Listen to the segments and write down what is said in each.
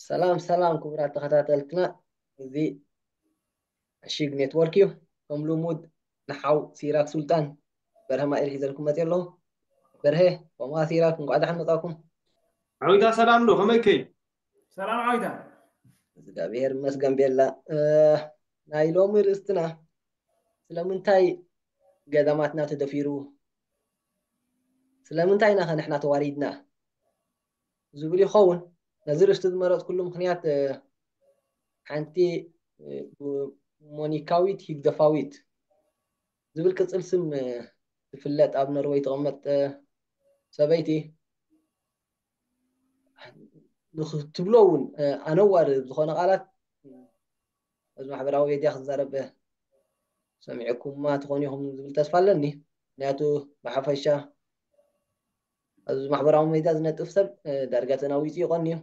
ሰላም ሰላም ክቡራት ተኸታተልትና፣ እዚ ዕሽግ ኔትወርክ እዩ። ከም ልሙድ ንሓው ሲራክ ሱልጣን በርሀ ማኤል ሒዘልኩም መፅእ ኣለኹ። በርሀ፣ ከምኡ ሲራክ፣ እንኳዕ ደሓን መፃኩም። ዓዊታ ሰላም ዶ? ከመይ ከይ? ሰላም ዓዊታ። እግዚኣብሔር ይመስገን። ቤላ፣ ናይ ሎሚ ርእስትና ስለምንታይ ገዳማትና ተደፊሩ፣ ስለምንታይ ኢና ከ ንሕና ተዋሪድና ዝብል ይኸውን። ነዚ ርእስቲ ዝመረፅኩሉ ምክንያት ሓንቲ ሞኒካዊት ሂግደፋዊት ዝብል ቅፅል ስም ትፍለጥ ኣብ ኖርወይ ትቕመጥ ሰበይቲ ንክትብሎ እውን ኣነዋሪ ዝኾነ ቃላት ኣብዚ ማሕበራዊ ሜድያ ክዛረብ ሰሚዕኩማ ትኾኑ ኢኹም ዝብል ተስፋ ኣለኒ። ምክንያቱ ብሓፈሻ ኣብዚ ማሕበራዊ ሜድያ ዝነጥፍ ሰብ ዳርጋ ተናዊፁ ይቐን እዩ።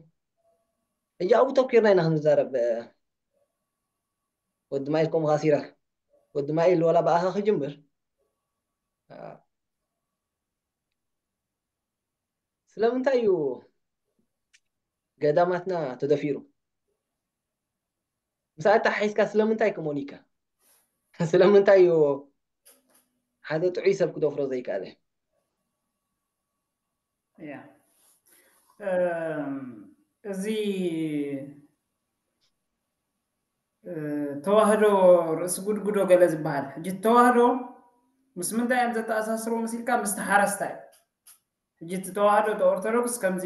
ሕጂ ኣብኡ ተኪርና ኢና ክንዛረብ። ወዲ ማይል ከምኡ ካሲራ ወዲ ማይል ወላ ብኣኻ ክጅምር ስለምንታይ እዩ ገዳማትና ተደፊሩ? ምስ ኣተሓሒዝካ ስለምንታይ ከ ሞኒካ? ስለምንታይ እዩ ሓደ ጥዑይ ሰብ ክደፍሮ ዘይከኣለ? ያ እዚ ተዋህዶ ርእሲ ጉድጉዶ ገለ ዝበሃል ሕጂ ተዋህዶ ምስ ምንታይ እዮም ዘተኣሳስርዎ መሲልካ? ምስቲ ሓረስታይ። ሕጂ እቲ ተዋህዶ እቲ ኦርቶዶክስ ከምዚ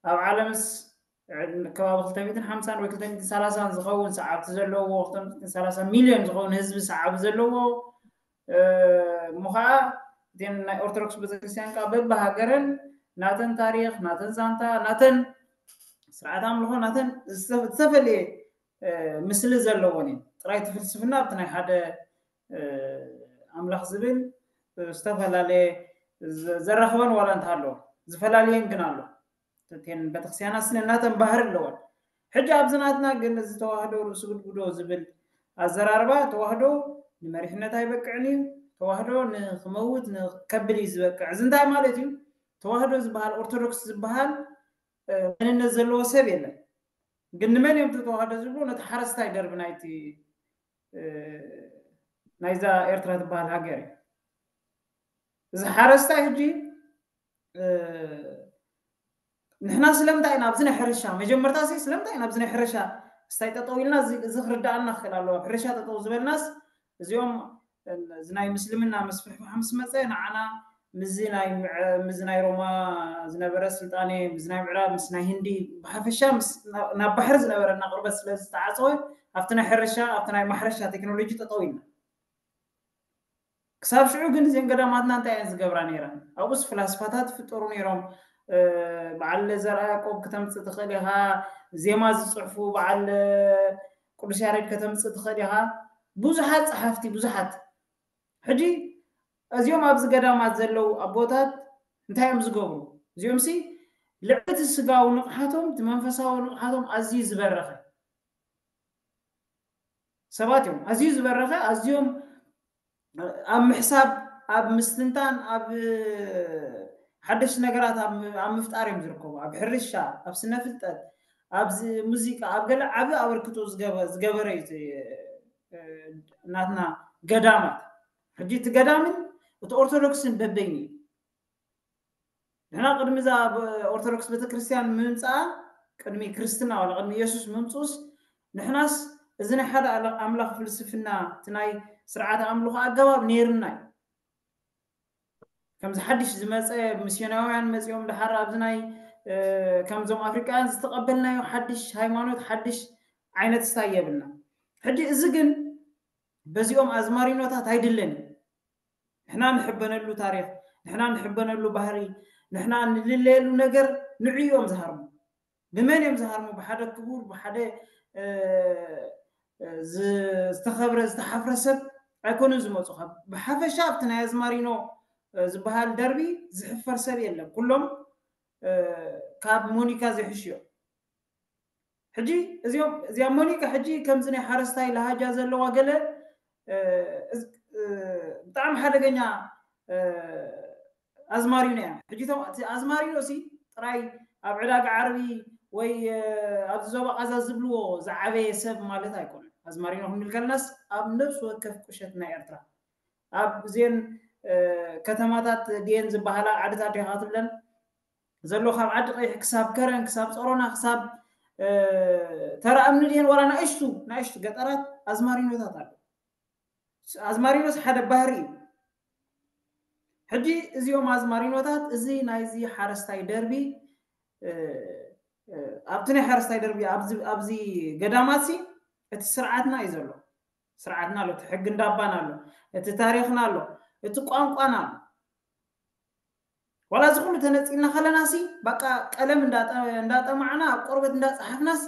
ኣብ ዓለምስ ከባቢ ክልተ ሚእትን ሓምሳን ወይ ክልተ ሚእትን ሰላሳን ዝኸውን ሰዓብቲ ዘለዎ፣ ክልተ ሚእትን ሰላሳ ሚልዮን ዝኸውን ህዝቢ ሰዓቢ ዘለዎ እሞ ከዓ እተን ናይ ኦርቶዶክስ ቤተክርስትያን ከዓ በብሃገረን ናተን ታሪክ፣ ናተን ዛንታ፣ ናተን ስርዓት ኣምልኾ፣ ናተን ዝተፈለየ ምስሊ ዘለዎን እየን። ጥራይ እቲ ፍልስፍና ኣብቲ ናይ ሓደ ኣምላኽ ዝብል ዝተፈላለየ ዘራኽበን ዋላ እንተሃለዎ ዝፈላለየን ግን ኣሎ። እተን ቤተክርስትያናት ስነ ናተን ባህሪ ኣለወን። ሕጂ ኣብዚ ናትና ግን እዚ ተዋህዶ ርእሲ ጉድጉዶ ዝብል ኣዘራርባ ተዋህዶ ንመሪሕነት ኣይበቅዕን እዩ። ተዋህዶ ንክመውት ንከብል እዩ ዝበቅዕ። እዚ እንታይ ማለት እዩ? ተዋህዶ ዝበሃል ኦርቶዶክስ ዝበሃል መንነት ዘለዎ ሰብ የለን። ግን ንመን እዮም ተዋህዶ ዝብሉ? ነቲ ሓረስታይ ደርቢ ናይቲ ናይዛ ኤርትራ ትበሃል ሃገር እዩ። እዚ ሓረስታይ ሕጂ ንሕና ስለምንታይ ኢና ኣብዚ ናይ ሕርሻ መጀመርታ ሲ ስለምንታይ ኢና ኣብዚ ናይ ሕርሻ ስታይ ጠጠው ኢልና እዚ ክርዳኣና ክኽእል ኣለዎ። ሕርሻ ጠጠው ዝበልናስ እዚኦም እዚ ናይ ምስልምና ምስፍሕፋሕ ምስ መፀ ንዓና ምስዚ ናይ ሮማ ዝነበረ ስልጣኔ ምስ ናይ ምዕራብ ምስ ናይ ህንዲ ብሓፈሻ ናብ ባሕሪ ዝነበረና ቅርበት ስለ ዝተዓፀወ ኣብቲ ናይ ሕርሻ ኣብቲ ናይ ማሕረሻ ቴክኖሎጂ ጠጠው ኢልና። ክሳብ ሽዑ ግን እዘን ገዳማትና እንታይ እየን ዝገብራ ነይረን? ኣብኡስ ፍላስፋታት ይፍጠሩ ነይሮም። በዓል ዘርኣ ያዕቆብ ክተምፅእ ትኽእል ኢኻ። ዜማ ዝፅሕፉ በዓል ቅዱስ ያሬድ ከተምፅእ ትኽእል ኢኻ። ብዙሓት ፀሓፍቲ ብዙሓት። ሕጂ እዚኦም ኣብዚ ገዳማት ዘለዉ ኣቦታት እንታይ እዮም ዝገብሩ? እዚኦም ሲ ልዕሊ እቲ ስጋዊ ንቕሓቶም እቲ መንፈሳዊ ንቕሓቶም ኣዝዩ ዝበረኸ ሰባት እዮም። ኣዝዩ ዝበረኸ ኣዝዮም ኣብ ምሕሳብ ኣብ ምስትንታን ኣብ ሓደሽቲ ነገራት ኣብ ምፍጣር እዮም ዝርከቡ። ኣብ ሕርሻ፣ ኣብ ስነ ፍልጠት፣ ኣብ ሙዚቃ፣ ኣብ ገለ ዓቢ ኣበርክቶ ዝገበረ እዩ ናትና ገዳማት። ሕጂ እቲ ገዳምን እቲ ኦርቶዶክስን በበይኑ እዩ። ንሕና ቅድሚ እዛ ኦርቶዶክስ ቤተክርስትያን ምምፃኣ ቅድሚ ክርስትና ዋላ ቅድሚ ኢየሱስ ምምፅኡስ ንሕናስ እዚ ናይ ሓደ ኣምላኽ ፍልስፍና እቲ ናይ ስርዓተ ኣምልኾ ኣገባብ ነይርና እዩ። ከምዚ ሓድሽ ዝመፀ ሚስዮናውያን መፂኦም ድሓር ኣብዚ ናይ ከምዞም ኣፍሪቃውያን ዝተቐበልናዮ ሓድሽ ሃይማኖት ሓድሽ ዓይነት ስታይ የብልና። ሕጂ እዚ ግን በዚኦም ኣዝማሪኖታት ኣይድለን እዩ። ንሕና ንሕበነሉ ታሪኽ፣ ንሕና ንሕበነሉ ባህሪ፣ ንሕና ንልለየሉ ነገር ንዕኡ እዮም ዝሃርሙ። ብመን እዮም ዝሃርሙ? ብሓደ ክቡር፣ ብሓደ ዝተኸብረ ዝተሓፍረ ሰብ ኣይኮኑን ዝመፁ። ብሓፈሻ ኣብቲ ናይ ኣዝማሪኖ ዝበሃል ደርቢ ዝሕፈር ሰብ የለን። ኩሎም ካብ ሞኒካ ዘይሕሹ እዮም። ሕጂ እዚኦም እዚኣ ሞኒካ ሕጂ ከምዚ ናይ ሓረስታይ ለሃጃ ዘለዋ ገለ ብጣዕሚ ሓደገኛ ኣዝማሪኖ እያ። ሕጂ እቲ ኣዝማሪኖ ሲ ጥራይ ኣብ ዕዳጋ ዓርቢ ወይ ኣብዚ ዞባ ቃዛ ዝብልዎ ዝዓበየ ሰብ ማለት ኣይኮነን። ኣዝማሪኖ ክንብል ከለናስ ኣብ ነብሲ ወከፍ ቁሸት ናይ ኤርትራ ኣብ እዚን ከተማታት ድየን ዝበሃላ ዓድታት ዲኻ ትብለን ዘሎ ካብ ዓዲ ቀይሕ ክሳብ ከረን ክሳብ ጸሮና ክሳብ ተራእምኒ ድየን ዋላ ናእሽቱ ናእሽቱ ገጠራት ኣዝማሪኖታት ኣሎ። ኣዝማሪኖስ ሓደ ባህሪ እዩ። ሕጂ እዚኦም ኣዝማሪኖታት እዚ ናይዚ ሓረስታይ ደርቢ ኣብቲ ናይ ሓረስታይ ደርቢ ኣብዚ ገዳማት ሲ እቲ ስርዓትና እዩ ዘሎ። ስርዓትና ኣሎ፣ እቲ ሕጊ እንዳባና ኣሎ፣ እቲ ታሪኽና ኣሎ፣ እቲ ቋንቋና ኣሎ። ዋላ እዚ ኩሉ ተነፂልና ከለና ሲ በቃ ቀለም እንዳጠማዕና ኣብ ቆርበት እንዳፀሓፍናስ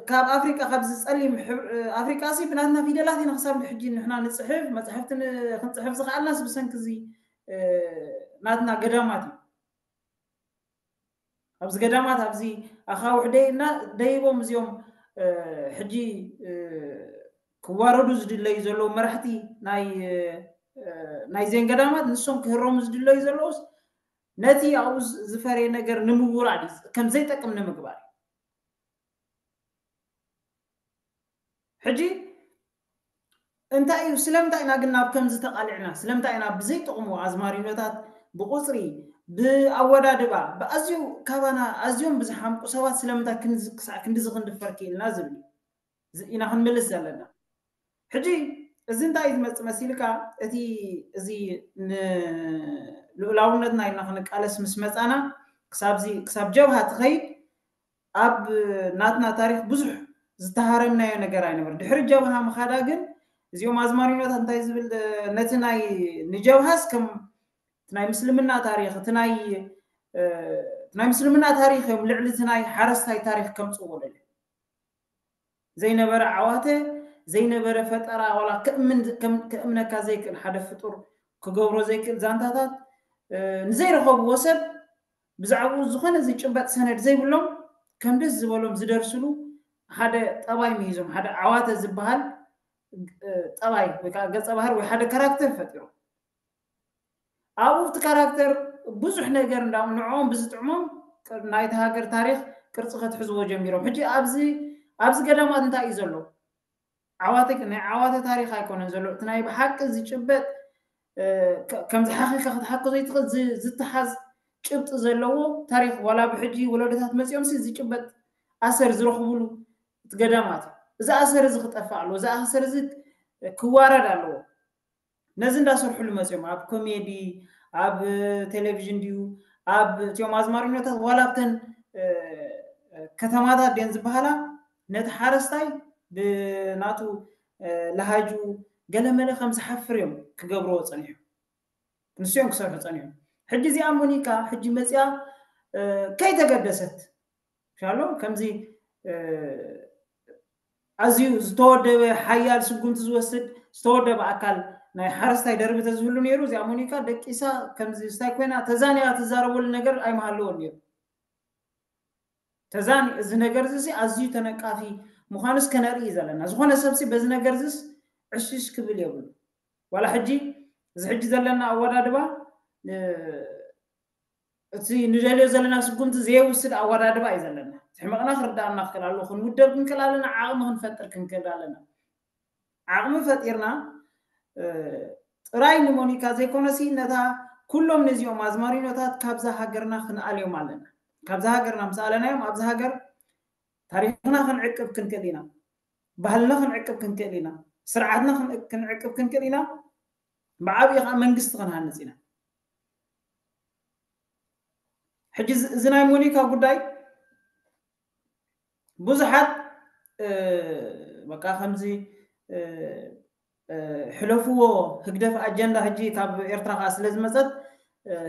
ካብ ኣፍሪቃ ካብዚ ፀሊም ኣፍሪቃ ሲ ብናትና ፊደላት ኢና ክሳብ ሕጂ ንሕና ንፅሕፍ መፅሕፍቲ ክንፅሕፍ ዝኽኣልናስ ብሰንኪ እዚ ናትና ገዳማት እዩ። ኣብዚ ገዳማት ኣብዚ ኣኻውሕ ደይና ደይቦም እዚኦም ሕጂ ክዋረዱ ዝድለዩ ዘለዉ መራሕቲ ናይ ዜን ገዳማት ንሶም ክህረሙ ዝድለዩ ዘለዉስ ነቲ ኣብኡ ዝፈረየ ነገር ንምውራድ እዩ፣ ከም ዘይጠቅም ንምግባር። ሕጂ እንታይ እዩ? ስለምንታይ ኢና ግን ናብ ከምዚ ተቓሊዕና? ስለምንታይ ኢና ብዘይጠቕሙ ኣዝማሪኖታት ብቁፅሪ ብኣወዳድባ ብኣዝዩ ካባና ኣዝዮም ብዝሓምቁ ሰባት ስለምንታይ ክሳዕ ክንድዚ ክንድፈር ክኢልና ዝብል ኢና ክንምልስ ዘለና። ሕጂ እዚ እንታይ እዩ ዝመፅእ መሲልካ? እቲ እዚ ንልኡላውነትና ኢልና ክንቃለስ ምስ መፃና ክሳብ ጀብሃ ትኸይድ ኣብ ናትና ታሪኽ ብዙሕ ዝተሃረምናዮ ነገር ኣይነበረ። ድሕሪ ጀብሃ ምኻዳ ግን እዚኦም ኣዝማሪኖታት እንታይ ዝብል ነቲ ናይ ንጀብሃስ ከም ናይ ምስልምና ታሪኽ እቲ ናይ ናይ ምስልምና ታሪኽ እዮም ልዕሊ እቲ ናይ ሓረስታይ ታሪኽ ከምፅዎ ደለ ዘይነበረ ዓዋተ ዘይነበረ ፈጠራ ዋላ ከእምነካ ዘይክእል ሓደ ፍጡር ክገብሮ ዘይክእል ዛንታታት ንዘይረኸብዎ ሰብ ብዛዕባኡ ዝኾነ ዝጭበጥ ሰነድ ዘይብሎም ከም ደስ ዝበሎም ዝደርስሉ ሓደ ጠባይ ምሂዞም ሓደ ዓዋተ ዝበሃል ጠባይ ወይ ከዓ ገፀ ባህር ወይ ሓደ ካራክተር ፈጢሮም ኣብኡ እቲ ካራክተር ብዙሕ ነገር እንዳ ንዕኦም ብዝጥዕሞም ናይቲ ሃገር ታሪኽ ቅርፂ ከትሕዝዎ ጀሚሮም። ሕጂ ኣብዚ ኣብዚ ገዳማት እንታይ እዩ ዘሎ? ዓዋተ ናይ ዓዋተ ታሪኽ ኣይኮነን ዘሎ። እቲ ናይ ብሓቂ ዝጭበጥ ከምዚ ሓኺካ ክትሓኮ ዘይትኽእል ዝተሓዝ ጭብጢ ዘለዎ ታሪኽ ዋላ ብሕጂ ወለዶታት መፂኦም ሲ ዝጭበጥ ኣሰር ዝረኽብሉ እቲ ገዳማት እዩ። እዚ ኣሰር እዚ ክጠፍእ ኣለዎ። እዚ ኣሰር እዚ ክዋረድ ኣለዎ። ነዚ እንዳሰርሕሉ መፅኦም ኣብ ኮሜዲ ኣብ ቴሌቪዥን ድዩ ኣብ እቲኦም ኣዝማሪኖታት ዋላ ኣብተን ከተማታት ድየን ዝበሃላ ነቲ ሓረስታይ ብናቱ ለሃጁ ገለመለ ከም ዝሓፍር እዮም ክገብርዎ ፀኒሑ ንስኦም ክሰርሑ ፀኒሑ ሕጂ እዚኣ ሞኒካ ሕጂ መፅያ ከይተገደሰት ሻሎ ከምዚ ኣዝዩ ዝተወደበ ሓያል ስጉምቲ ዝወስድ ዝተወደበ ኣካል ናይ ሓረስታይ ደርቢ ተዝህሉ ነይሩ እዚኣ ሞኒካ ደቂሳ ከምዚ ስታይ ኮይና ተዛኒያ ትዛረበሉ ነገር ኣይምሃለዎን ነይሩ ተዛኒ እዚ ነገር እዚ ኣዝዩ ተነቃፊ ምዃኑስ ከነርኢ ዘለና ዝኾነ ሰብሲ በዚ ነገር ዝስ ዕሽሽ ክብል የብሉ ዋላ ሕጂ እዚ ሕጂ ዘለና ኣወዳድባ እቲ ንደልዮ ዘለና ስጉምቲ ዘየውስድ ኣወዳድባ እዩ ዘለና ሕመቕና ክርዳእና ክክእል ኣለዎ ክንውደብ ክንክእል ኣለና ዓቕሚ ክንፈጥር ክንክእል ኣለና ዓቕሚ ፈጢርና ጥራይ ንሞኒካ ዘይኮነሲ ነታ ኩሎም ነዚኦም ኣዝማሪኖታት ካብዛ ሃገርና ክንኣልዮም ኣለና ካብዛ ሃገርና ምስ ኣለናዮም ኣብዚ ሃገር ታሪክና ክንዕቅብ ክንክእል ኢና ባህልና ክንዕቅብ ክንክእል ኢና ስርዓትና ክንዕቅብ ክንክእል ኢና ብዓብዪ ከዓ መንግስቲ ክንሃንፅ ኢና ሕጂ እዚ ናይ ሞኒካ ጉዳይ ብዙሓት በቃ ከምዚ ሕለፍዎ ህግደፍ ኣጀንዳ ሕጂ ካብ ኤርትራ ከዓ ስለዝመፀት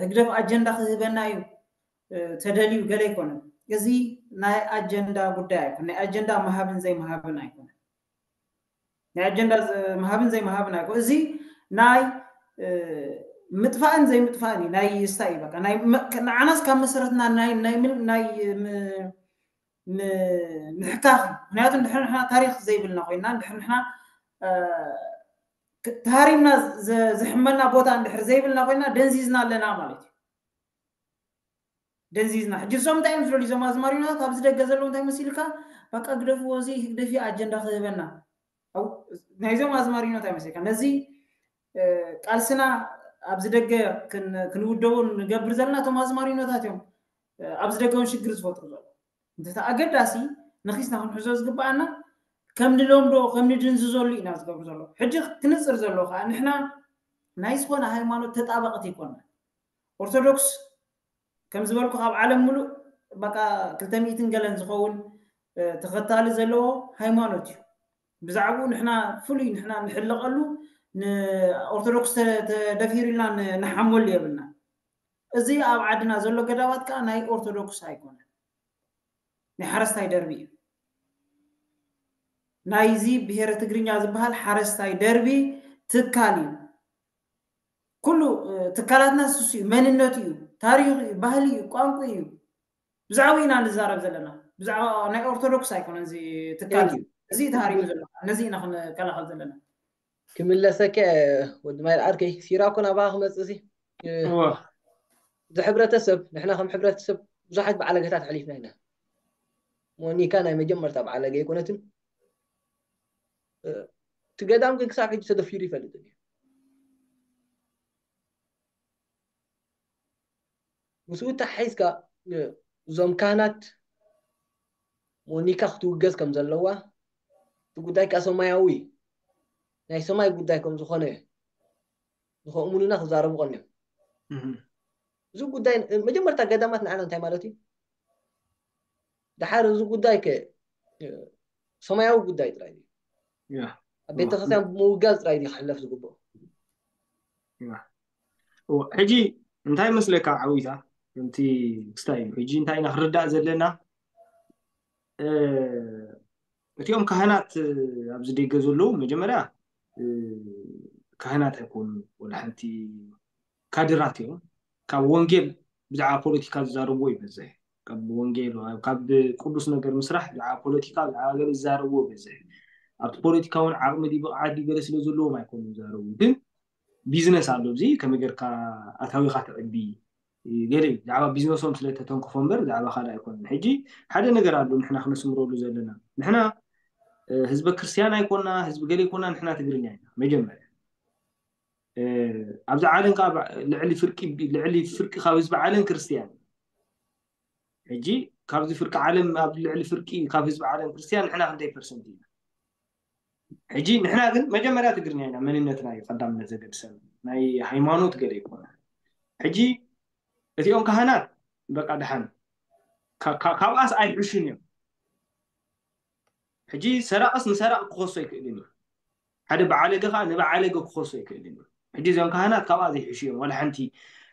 ህግደፍ ኣጀንዳ ክህበና እዩ ተደልዩ ገለ ኣይኮነን እዚ ናይ ኣጀንዳ ጉዳይ ኣይኮነ ናይ ኣጀንዳ ምሃብን ዘይምሃብን ኣይኮነ ናይ ኣጀንዳ ምሃብን ዘይምሃብን ኣይኮ እዚ ናይ ምጥፋእን ዘይምጥፋእን እዩ ናይ ስታይ እዩ በቃ ንዓናስ ካብ መሰረትና ናይ ምሕካኽ ምክንያቱ ንድሕሪ ንሕና ታሪክ ዘይብልና ኮይና ንድሕሪ ንሕና ተሃሪምና ዝሕመና ቦታ እንድሕር ዘይብልና ኮይና ደንዚዝና ኣለና ማለት እዩ ደንዚዝና። ሕጂ እዞም እንታይ እዮም ዝደልዩ? እዞም ኣዝማሪኖታት ኣብዚ ደገ ዘለዉ እንታይ መሲልካ? በቃ ግደፍዎ፣ እዚ ህግደፍ እዩ ኣጀንዳ ክህበና። ናይዞም ኣዝማሪኖ እንታይ መሲልካ? ነዚ ቃልስና ኣብዚ ደገ ክንውደቦ ንገብር ዘለና እቶም ኣዝማሪኖታት እዮም ኣብዚ ደገ እውን ሽግር ዝፈጥሩ ዘለዉ። እንተ ኣገዳሲ ንኺስና ክንሕዞ ዝግብኣና ከም ንለምዶ ከም ንድንዝዘሉ ኢና ዝገብሩ ዘለዉ። ሕጂ ክንፅር ዘለዎ ከዓ ንሕና ናይ ዝኾነ ሃይማኖት ተጣበቕቲ ኣይኮና። ኦርቶዶክስ ከም ዝበልኩ ካብ ዓለም ሙሉእ በቃ ክልተ ሚእትን ገለን ዝኸውን ተኸታሊ ዘለዎ ሃይማኖት እዩ። ብዛዕባኡ ንሕና ፍሉይ ንሕና ንሕለቐሉ ንኦርቶዶክስ ተደፊሩ ኢልና ንሓመሉ የብልና። እዚ ኣብ ዓድና ዘሎ ገዳማት ከዓ ናይ ኦርቶዶክስ ኣይኮነን፣ ናይ ሓረስታይ ደርቢ እዩ። ናይዚ ብሄረ ትግርኛ ዝበሃል ሓረስታይ ደርቢ ትካል እዩ። ኩሉ ትካላትና ስሱ እዩ፣ መንነቱ እዩ፣ ታሪኹ እዩ፣ ባህሊ እዩ፣ ቋንቋ እዩ። ብዛዕባ ኢና ንዛረብ ዘለና፣ ብዛዕባ ናይ ኦርቶዶክስ ኣይኮነን እዚ ትካል እዩ። እዚ ተሃሪሙ ዘሎ ነዚ ኢና ክንከላኸል ዘለና። ክምለሰከ ወዲ ማይል ዓርከይ፣ ሲራኩ ናባኻ ክመጽእ ሲ ዝሕብረተሰብ ንሕና ከም ሕብረተሰብ ብዙሓት በዓለገታት ኣሕሊፍና ኢና። ሞኒካ ናይ መጀመርታ በዓለገ ኣይኮነትን። እቲ ገዳም ግን ክሳብ ሕጂ ተደፊሩ ይፈልጥን እዩ። ምስኡ ተሓሒዝካ እዞም ካህናት ሞኒካ ክትውገዝ ከም ዘለዋ፣ እቲ ጉዳይ ከዓ ሰማያዊ ናይ ሰማይ ጉዳይ ከም ዝኾነ ንኸእምኑና ክዛረቡ ቀንዮም። እዚ ጉዳይ መጀመርታ ገዳማት ንዓና እንታይ ማለት እዩ? ደሓር እዚ ጉዳይ ከ ሰማያዊ ጉዳይ ጥራይ እዩ። ኣብ ቤተክርስትያን ብምውጋዝ ጥራይ እዩ ክሕለፍ ዝግብኦ። ሕጂ እንታይ መስለካ ዓዊታ ከምቲ ክስታይ እዩ። ሕጂ እንታይ ኢና ክርዳእ ዘለና? እቲኦም ካህናት ኣብዚ ደገ ዘለዉ መጀመርያ ካህናት ኣይኮኑ፣ ወላ ሓንቲ ካድራት እዮም። ካብ ወንጌል ብዛዕባ ፖለቲካ ዝዛረብዎ ይበዝሕ። ካብ ወንጌል ካብ ቅዱስ ነገር ምስራሕ ብዛዕባ ፖለቲካ ብዛዕባ ገለ ዝዛረብዎ ይበዝሕ። ኣብቲ ፖለቲካ እውን ዓቕሚ ድዩ ብቕዓት ድዩ ገለ ስለ ዘለዎም ኣይኮኑ ዝዛረቡ። ግን ቢዝነስ ኣሎ፣ እዚ ከመይ ጌርካ ኣታዊኻ ተዕቢ ገለ እዩ። ብዛዕባ ቢዝነሶም ስለ ተተንክፎ እምበር ብዛዕባ ካልእ ኣይኮነን። ሕጂ ሓደ ነገር ኣሎ ንሕና ክነስምረሉ ዘለና። ንሕና ህዝበ ክርስትያን ኣይኮና፣ ህዝቢ ገለ ኣይኮና፣ ንሕና ትግርኛ ኢና። መጀመርያ ኣብዚ ዓለም ከዓ ልዕሊ ፍርቂ ልዕሊ ፍርቂ ካብ ህዝቢ ዓለም ክርስትያን። ሕጂ ካብዚ ፍርቂ ዓለም ኣብ ልዕሊ ፍርቂ ካብ ህዝቢ ዓለም ክርስትያን ንሕና ክንደይ ፐርሰንት ኢና? ሕጂ ንሕና ግን መጀመርያ ትግርኛ ኢና፣ መንነትና እዩ ቀዳምነት ዘገድሰን፣ ናይ ሃይማኖት ገለ ይኮነ። ሕጂ እቲኦም ካህናት በቃ ደሓን ካብኣስ ኣይሕሹን እዮም። ሕጂ ሰራቕስ ንሰራቕ ክኸሶ ኣይክእልን እዩ። ሓደ በዓለገ ከዓ ንበዓለገ ክኸሶ ኣይክእልን እዩ። ሕጂ እዞም ካህናት ካብኣ ዘይሕሹ እዮም። ዋላ ሓንቲ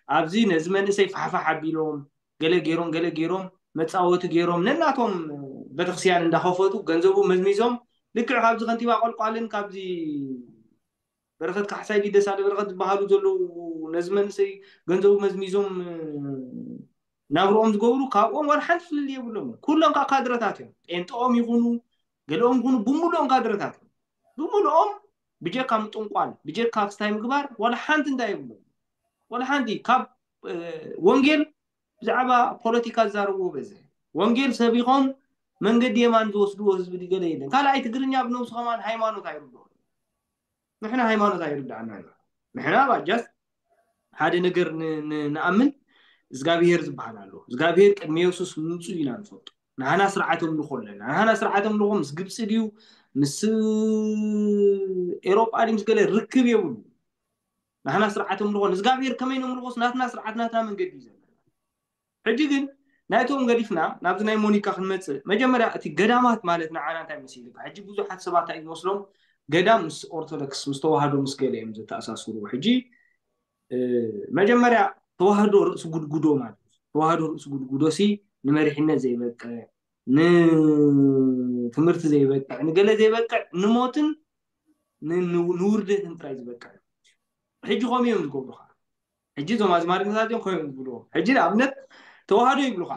ኣብዚ ነዚ መንእሰይ ፋሕፋሕ ኣቢሎም ገለ ገይሮም ገለ ገይሮም መፃወቲ ገይሮም ነናቶም ቤተክርስትያን እንዳኸፈቱ ገንዘቡ መዝሚዞም ልክዕ ካብዚ ከንቲባ ቆልቋልን ካብዚ በረኸት ካሕሳይ ድዩ ደሳለ በረኸት ዝበሃሉ ዘለዉ ነዚ መንእሰይ ገንዘቡ መዝሚዞም ናብርኦም ዝገብሩ ካብኦም ዋላ ሓንቲ ፍልልይ የብሎም። ኩሎም ከዓ ካድረታት እዮም። ጴንጠኦም ይኹኑ ገለኦም ይኹኑ ብምሉኦም ካድረታት እዮም። ብምሉኦም ብጀካ ምጥንቋል ብጀካ ክስታይ ምግባር ዋላ ሓንቲ እንታይ የብሎም። ዋላ ሓንቲ ካብ ወንጌል ብዛዕባ ፖለቲካ ዝዛረብዎ በዝሕ። ወንጌል ሰቢኾም መንገዲ የማን ዝወስድዎ ህዝቢ ገለ የለን። ካልኣይ ትግርኛ ብነብሱ ከማን ሃይማኖት ኣይርድኦን። ንሕና ሃይማኖት ኣይርድኣና። ንሕና ባጃስ ሓደ ነገር ንኣምን እግዚኣብሄር ዝበሃል ኣሎ። እግዚኣብሄር ቅድሚ የሱስ ምምፅኡ ኢና ንፈልጦ። ንሃና ስርዓት ኣምልኾ ኣለና። ንሃና ስርዓት ኣምልኾ ምስ ግብፂ ድዩ ምስ ኤሮጳ ድዩ ምስ ገለ ርክብ የብሉ። ንሃና ስርዓት ኣምልኾ ንእግዚኣብሄር ከመይ ነምልኾስ ናትና ስርዓት ናትና መንገዲ እዩ ዘለና። ሕጂ ግን ናይቶም ገዲፍና ናብዚ ናይ ሞኒካ ክንመፅእ መጀመርያ እቲ ገዳማት ማለት ንዓና እንታይ መሲልካ? ሕጂ ብዙሓት ሰባት እንታይ ዝመስሎም ገዳም ምስ ኦርቶዶክስ ምስ ተዋህዶ ምስ ገለ እዮም ዘተኣሳስሩ። ሕጂ መጀመርያ ተዋህዶ ርእሲ ጉድጉዶ ማለት ተዋህዶ ርእሲ ጉድጉዶ ሲ ንመሪሕነት ዘይበቅዕ ንትምህርቲ ዘይበቅዕ ንገለ ዘይበቅዕ ንሞትን ንውርደትን ጥራይ ዝበቅዕ። ሕጂ ከምኡ እዮም ዝገብሩኻ። ሕጂ እዞም ኣዝማሪኖታት እዮም ኮይኖም ዝብልዎ። ሕጂ ንኣብነት ተዋህዶ ይብሉኻ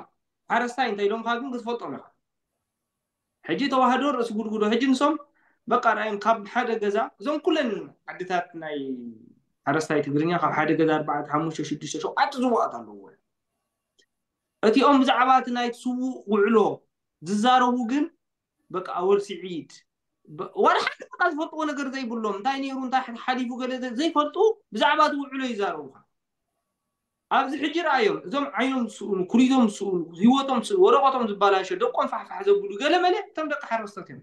ሓረስታይ እንታይ ኢሎምኻ ግን ክትፈልጦም ኢኻ። ሕጂ ተዋህዶ ርእሲ ጉድጉዶ ሕጂ ንሶም በቃ ርኣዮም ካብ ሓደ ገዛ እዞም ኩለን ዓድታት ናይ ሓረስታይ ትግርኛ ካብ ሓደ ገዛ ኣርባዕተ ሓሙሽተ ሽዱሽተ ሸውዓተ ዝዋኣት ኣለዎ። እቲኦም ብዛዕባ እቲ ናይ ስዉእ ውዕሎ ዝዛረቡ ግን በቃ ኣወል ስዒድ ዋላ ሓደ በቃ ዝፈልጥዎ ነገር ዘይብሎም፣ እንታይ ነይሩ፣ እንታይ ሓሊፉ፣ ገለ ዘይፈልጡ ብዛዕባ እቲ ውዕሎ ይዛረቡኻ። ኣብዚ ሕጂ ረኣዮም፣ እዞም ዓይኖም ዝስእኑ፣ ኩሊቶም ዝስእኑ፣ ህይወቶም ዝስእኑ፣ ወረቐቶም ዝበላሸ፣ ደቆም ፋሕፋሕ ዘብሉ ገለ መለ እቶም ደቂ ሓረስቶት እዮም።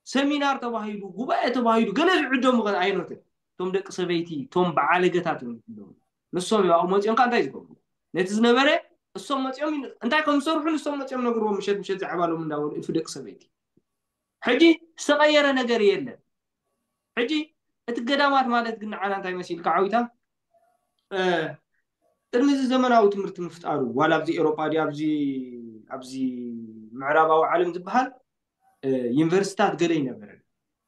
ሰሚናር ተባሂሉ፣ ጉባኤ ተባሂሉ፣ ገለ ዝዕደሙ ከ ኣይኖትን። እቶም ደቂ ሰበይቲ፣ እቶም በዓለገታት እዮም ዝዕደሙ። ንሶም እዮም ኣብኡ መፂኦም ከ እንታይ ዝገብሩ? ነቲ ዝነበረ እሶም መፂኦም እንታይ ከም ዝሰርሑ ንሶም መፂኦም ነግርዎም፣ ምሸት ምሸት ዛዕባ ሎም እንዳበሉ እልፊ ደቂ ሰበይቲ። ሕጂ ዝተቐየረ ነገር የለን። ሕጂ እቲ ገዳማት ማለት ግን ንዓና እንታይ መሲልካ ዓዊታ? ቅድሚ እዚ ዘመናዊ ትምህርቲ ምፍጣሩ ዋላ ኣብዚ ኤሮጳ ድዩ ኣብዚ ኣብዚ ምዕራባዊ ዓለም ዝበሃል ዩኒቨርሲታት ገለ ይነበረ።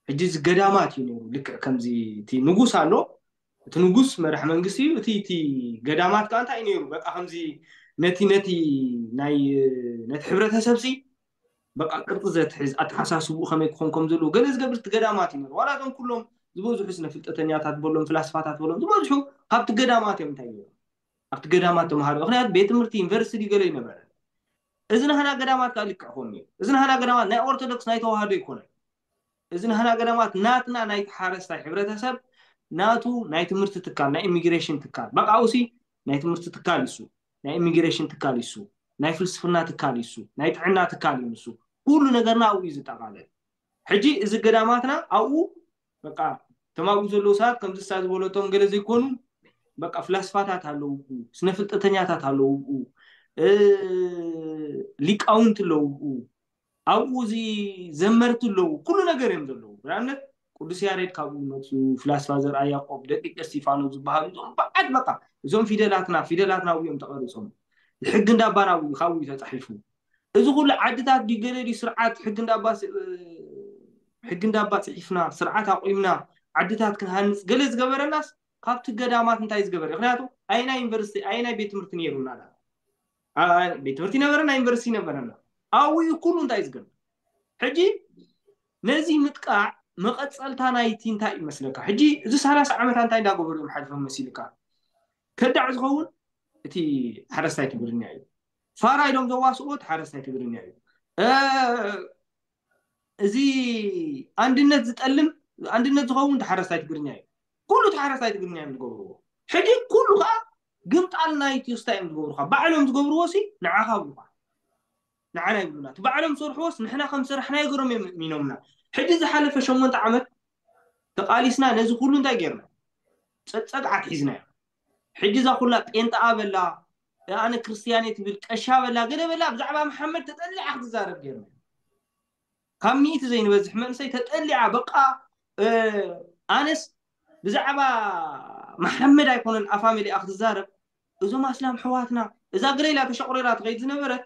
ሕጂ እዚ ገዳማት እዩ ነይሩ። ልክዕ ከምዚ እቲ ንጉስ ኣሎ፣ እቲ ንጉስ መራሕ መንግስቲ እዩ። እቲ እቲ ገዳማት ከዓ እንታይ እዩ ነይሩ? በቃ ከምዚ ነቲ ነቲ ናይ ነቲ ሕብረተሰብ ሲ በቃ ቅርፂ ዘትሕዝ ኣተሓሳስብኡ ከመይ ክኾን ከም ዘለዎ ገለ ዝገብር እቲ ገዳማት እዩ ነይሩ። ዋላ እቶም ኩሎም ዝበዝሑ ስነ ፍልጠተኛታት በሎም ፍላስፋታት በሎም ዝበዝሑ ካብቲ ገዳማት እዮም እንታይ ነይሩ ኣብቲ ገዳማት ተምሃሩ። ምክንያቱ ቤት ትምህርቲ ዩኒቨርሲቲ ገለ ይነበረ። እዚ ናህና ገዳማት ከዓ ልክዕ ከምኡ እዩ። እዚ ናህና ገዳማት ናይ ኦርቶዶክስ ናይ ተዋህዶ ይኮነ። እዚ ናህና ገዳማት ናትና ናይ ሓረስታይ ሕብረተሰብ ናቱ ናይ ትምህርቲ ትካል ናይ ኢሚግሬሽን ትካል በቃ ውሲ ናይ ትምህርቲ ትካል ይሱ ናይ ኢሚግሬሽን ትካል ይሱ ናይ ፍልስፍና ትካል ይሱ ናይ ጥዕና ትካል እዩ ንሱ። ኩሉ ነገርና ኣብኡ እዩ ዝጠቃለል። ሕጂ እዚ ገዳማትና ኣብኡ በቃ ተማጉ ዘለዉ ሰባት ከምዚ ሳ ዝበለቶም ገለ ዘይኮኑ በቃ ፍላስፋታት ኣለዉ፣ ስነ ፍልጠተኛታት ኣለዉ፣ ሊቃውንት ኣለዉ፣ ኣብኡ እዚ ዘመርቲ ኣለዉ፣ ኩሉ ነገር እዮም ዘለዉ። ንኣብነት ቅዱስ ያሬድ ካብኡ መፅኡ፣ ፍላስፋ ዘርኣ ያቆብ፣ ደቂቀ እስቲፋኖ ዝበሃሉ እዞም በዓል በቃ እዞም ፊደላትና ፊደላትና ኣብኡ እዮም ተቐሪፆም። ሕጊ እንዳባ ናብኡ ካብኡ እዩ ተፃሒፉ። እዚ ኩሉ ዓድታት ድዩ ገለ ድዩ ስርዓት ሕጊ እንዳባ ሕጊ እንዳባ ፅሒፍና ስርዓት ኣቑምና ዓድታት ክንሃንፅ ገለ ዝገበረናስ ካብቲ ገዳማት እንታይ ዝገበረ? ምክንያቱ ኣይና ዩኒቨርሲቲ ኣይና ቤት ትምህርቲ ነይሩና ቤት ትምህርቲ ነበረና ዩኒቨርሲቲ ነበረና ኣብኡ እዩ ኩሉ እንታይ ዝገብር። ሕጂ ነዚ ምጥቃዕ መቐፀልታ ናይቲ እንታይ እዩ መስለካ? ሕጂ እዚ ሰላሳ ዓመታት እንታይ እንዳገበሩ እዮም ሓሊፎም መሲልካ? ከዳዕ ዝኸውን እቲ ሓረስታይ ትግርኛ እዩ። ፋራ ኢሎም ዘዋስእዎ እቲ ሓረስታይ ትግርኛ እዩ። እዚ ኣንድነት ዝጠልም ኣንድነት ዝኸውን ተሓረስታይ ትግርኛ እዩ። ኩሉ ተሓረስታይ ትግርኛ እዮም ዝገብርዎ። ሕጂ ኩሉ ከዓ ግምጣል ናይ ቲስታ እዮም ዝገብሩካ። ባዕሎም ዝገብርዎ ሲ ንዓኻ ብሉካ ንዓና ይብሉና። እቲ ባዕሎም ዝሰርሕዎስ ንሕና ከም ሰራሕና ይገሮም እዮም ሚኖምና። ሕጂ ዝሓለፈ ሸሞንተ ዓመት ተቃሊስና ነዚ ኩሉ እንታይ ጌርና? ጸጸግዓት ሒዝናዮ። ሕጂ እዛ ኩላ ጴንጣ በላ ኣነ ክርስትያን እየ ትብል ቀሻ በላ ገለ በላ ብዛዕባ መሓመድ ተጠሊዓ ክትዛረብ ጌርና። ካብ ሚእቲ ዘይንበዝሕ መንእሰይ ተጠሊዓ በቃ ኣነስ ብዛዕባ መሓመድ ኣይኮነን ኣፋ መሊኣ ክትዛረብ እዞም ኣስላም ሕዋትና እዛ ግረይላ ተሸቑሪራ ትኸይድ ዝነበረት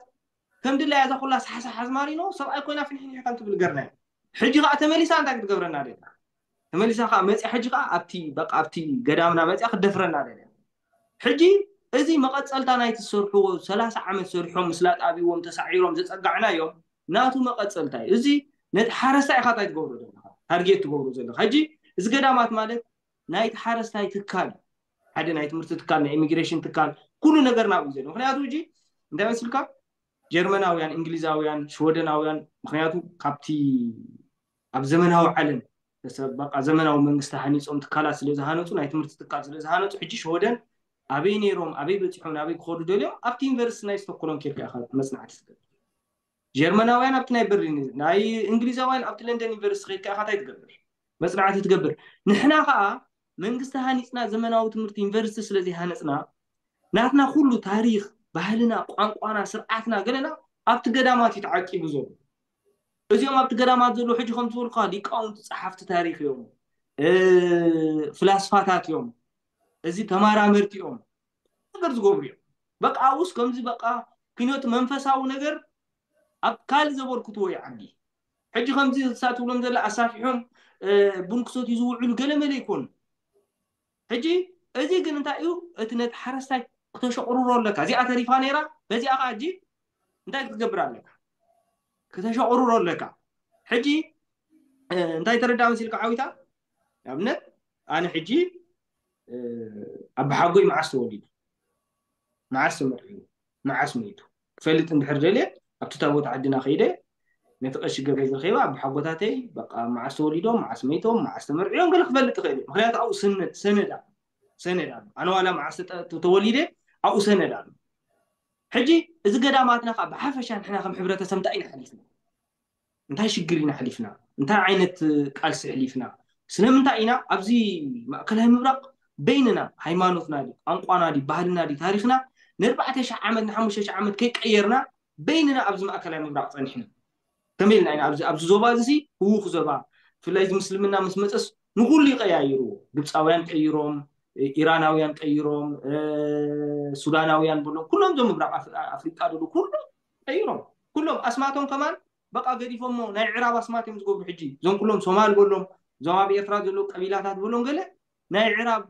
ከም ድላያ እዛ ኩላ ሳሕሳሕ ኣዝማሪኖ ሰብኣይ ኮይና ፍንሕንሕ ከም ትብል ገርና ሕጂ ከዓ ተመሊሳ እንታይ ክትገብረና ደላ ተመሊሳ ከዓ መፅያ ሕጂ ከዓ ኣብቲ በቃ ኣብቲ ገዳምና መፅያ ክትደፍረና ደላ ሕጂ እዚ መቐፀልታ ናይ ትሰርሕዎ ሰላሳ ዓመት ሰሪሖም ምስላጥ ኣብዎም ተሳዒሮም ዘፀጋዕናዮም ናቱ መቐፀልታ እዩ። እዚ ነቲ ሓረስታይ ኢኻ እንታይ ትገብሮ ዘለኻ ታርጌት ትገብሮ ዘለኻ። ሕጂ እዚ ገዳማት ማለት ናይቲ ሓረስታይ ትካል ሓደ ናይ ትምህርቲ ትካል ናይ ኢሚግሬሽን ትካል ኩሉ ነገር ናብኡ ዘሎ ምክንያቱ ሕጂ እንታይ መስልካ ጀርመናውያን እንግሊዛውያን ሽወደናውያን ምክንያቱ ካብቲ ኣብ ዘመናዊ ዓለም በቃ ዘመናዊ መንግስቲ ሃኒፆም ትካላት ስለ ዝሃነፁ ናይ ትምህርቲ ትካል ስለ ዝሃነፁ ሕጂ ሽወደን ኣበይ ነይሮም ኣበይ በፂሖም ኣበይ ክኸዱ ደልዮም ኣብቲ ዩኒቨርሲቲ ናይ ስቶኮሎም ኬድካ ኢኻ መፅናዕቲ ትገብር። ጀርመናውያን ኣብቲ ናይ በርሊን ናይ እንግሊዛውያን ኣብቲ ለንደን ዩኒቨርሲቲ ከይድካ ኢኻ እንታይ ትገብር መፅናዕቲ ትገብር። ንሕና ከዓ መንግስቲ ሃኒፅና ዘመናዊ ትምህርቲ ዩኒቨርሲቲ ስለ ዘይሃነፅና ናትና ኩሉ ታሪክ ባህልና ቋንቋና ስርዓትና ገለና ኣብቲ ገዳማት እዩ ተዓቂቡ ዘሎ። እዚኦም ኣብቲ ገዳማት ዘለዉ ሕጂ ከም ዝበልካ ሊቃውንቲ ፀሓፍቲ ታሪክ እዮም፣ ፍላስፋታት እዮም፣ እዚ ተመራመርቲ እዮም ነገር ዝገብሩ እዮም። በቃ ኣብኡስ ከምዚ በቃ ኪኖቲ መንፈሳዊ ነገር ኣብ ካልእ ዘበርክትዎ ይዓቢ። ሕጂ ከምዚ እሳ ትብሎም ዘላ ኣሳፊሖም ቡን ክሰትዩ ዝውዕሉ ገለመለ ይኮኑ። ሕጂ እዚ ግን እንታይ እዩ እቲ ነቲ ሓረስታይ ክተሸቕርሮ ኣለካ። እዚኣ ተሪፋ ነይራ በዚኣ ከዓ ሕጂ እንታይ ክትገብር ኣለካ? ክተሸቕርሮ ኣለካ። ሕጂ እንታይ ተረዳ መሲልካ ዓዊታ ንኣብነት ኣነ ሕጂ ኣባሓጎይ መዓስ ተወሊዱ መዓስ ተመርዒ መዓስ ሞይቱ ክፈልጥ እንድሕር ደልየ ኣብቲ ታቦት ዓድና ከይደ ነቲ ቀሺ ገበይ ዝረኸባ ኣቦሓጎታተይ በቃ መዓስ ተወሊዶም፣ መዓስ መይቶም፣ መዓስ ተመርዕዮም ገለ ክፈልጥ ይኽእል እየ። ምክንያቱ ኣብኡ ሰነድ ሰነድ ኣሎ። ሰነድ ኣሎ። ኣነ ዋላ መዓስ ተጠ- ተወሊደ ኣብኡ ሰነድ ኣሎ። ሕጂ እዚ ገዳማትና ከዓ ብሓፈሻ ንሕና ከም ሕብረተሰብ እንታይ ኢና ሓሊፍና? እንታይ ሽግር ኢና ሓሊፍና? እንታይ ዓይነት ቃልሲ ኣሕሊፍና? ስለምንታይ ኢና ኣብዚ ማእከላይ ምብራቕ በይንና ሃይማኖትና ድዩ ቋንቋና ድዩ ባህልና ድዩ ታሪኽና ንኣርባዕተ ሽሕ ዓመት ንሓሙሽተ ሽሕ ዓመት ከይቀየርና በይንና ኣብዚ ማእከላይ ምብራቕ ጸኒሕና? ከመይ ኢልና ኢና ኣብዚ ኣብዚ ዞባ እዚ ህውኽ ዞባ ብፍላይ እዚ ምስልምና ምስ መጸስ ንኹሉ ይቀያይርዎ። ግብፃውያን ቀይሮም፣ ኢራናውያን ቀይሮም፣ ሱዳናውያን በሎም ኩሎም እዞም ምብራቕ ኣፍሪቃ ደሎ ኩሎም ቀይሮም። ኩሎም ኣስማቶም ከማን በቃ ገዲፎሞ ናይ ዕራብ ኣስማት እዮም ዝገብሩ። ሕጂ እዞም ኩሎም ሶማል በሎም እዞም ኣብ ኤርትራ ዘለዉ ቀቢላታት በሎም ገለ ናይ ዕራብ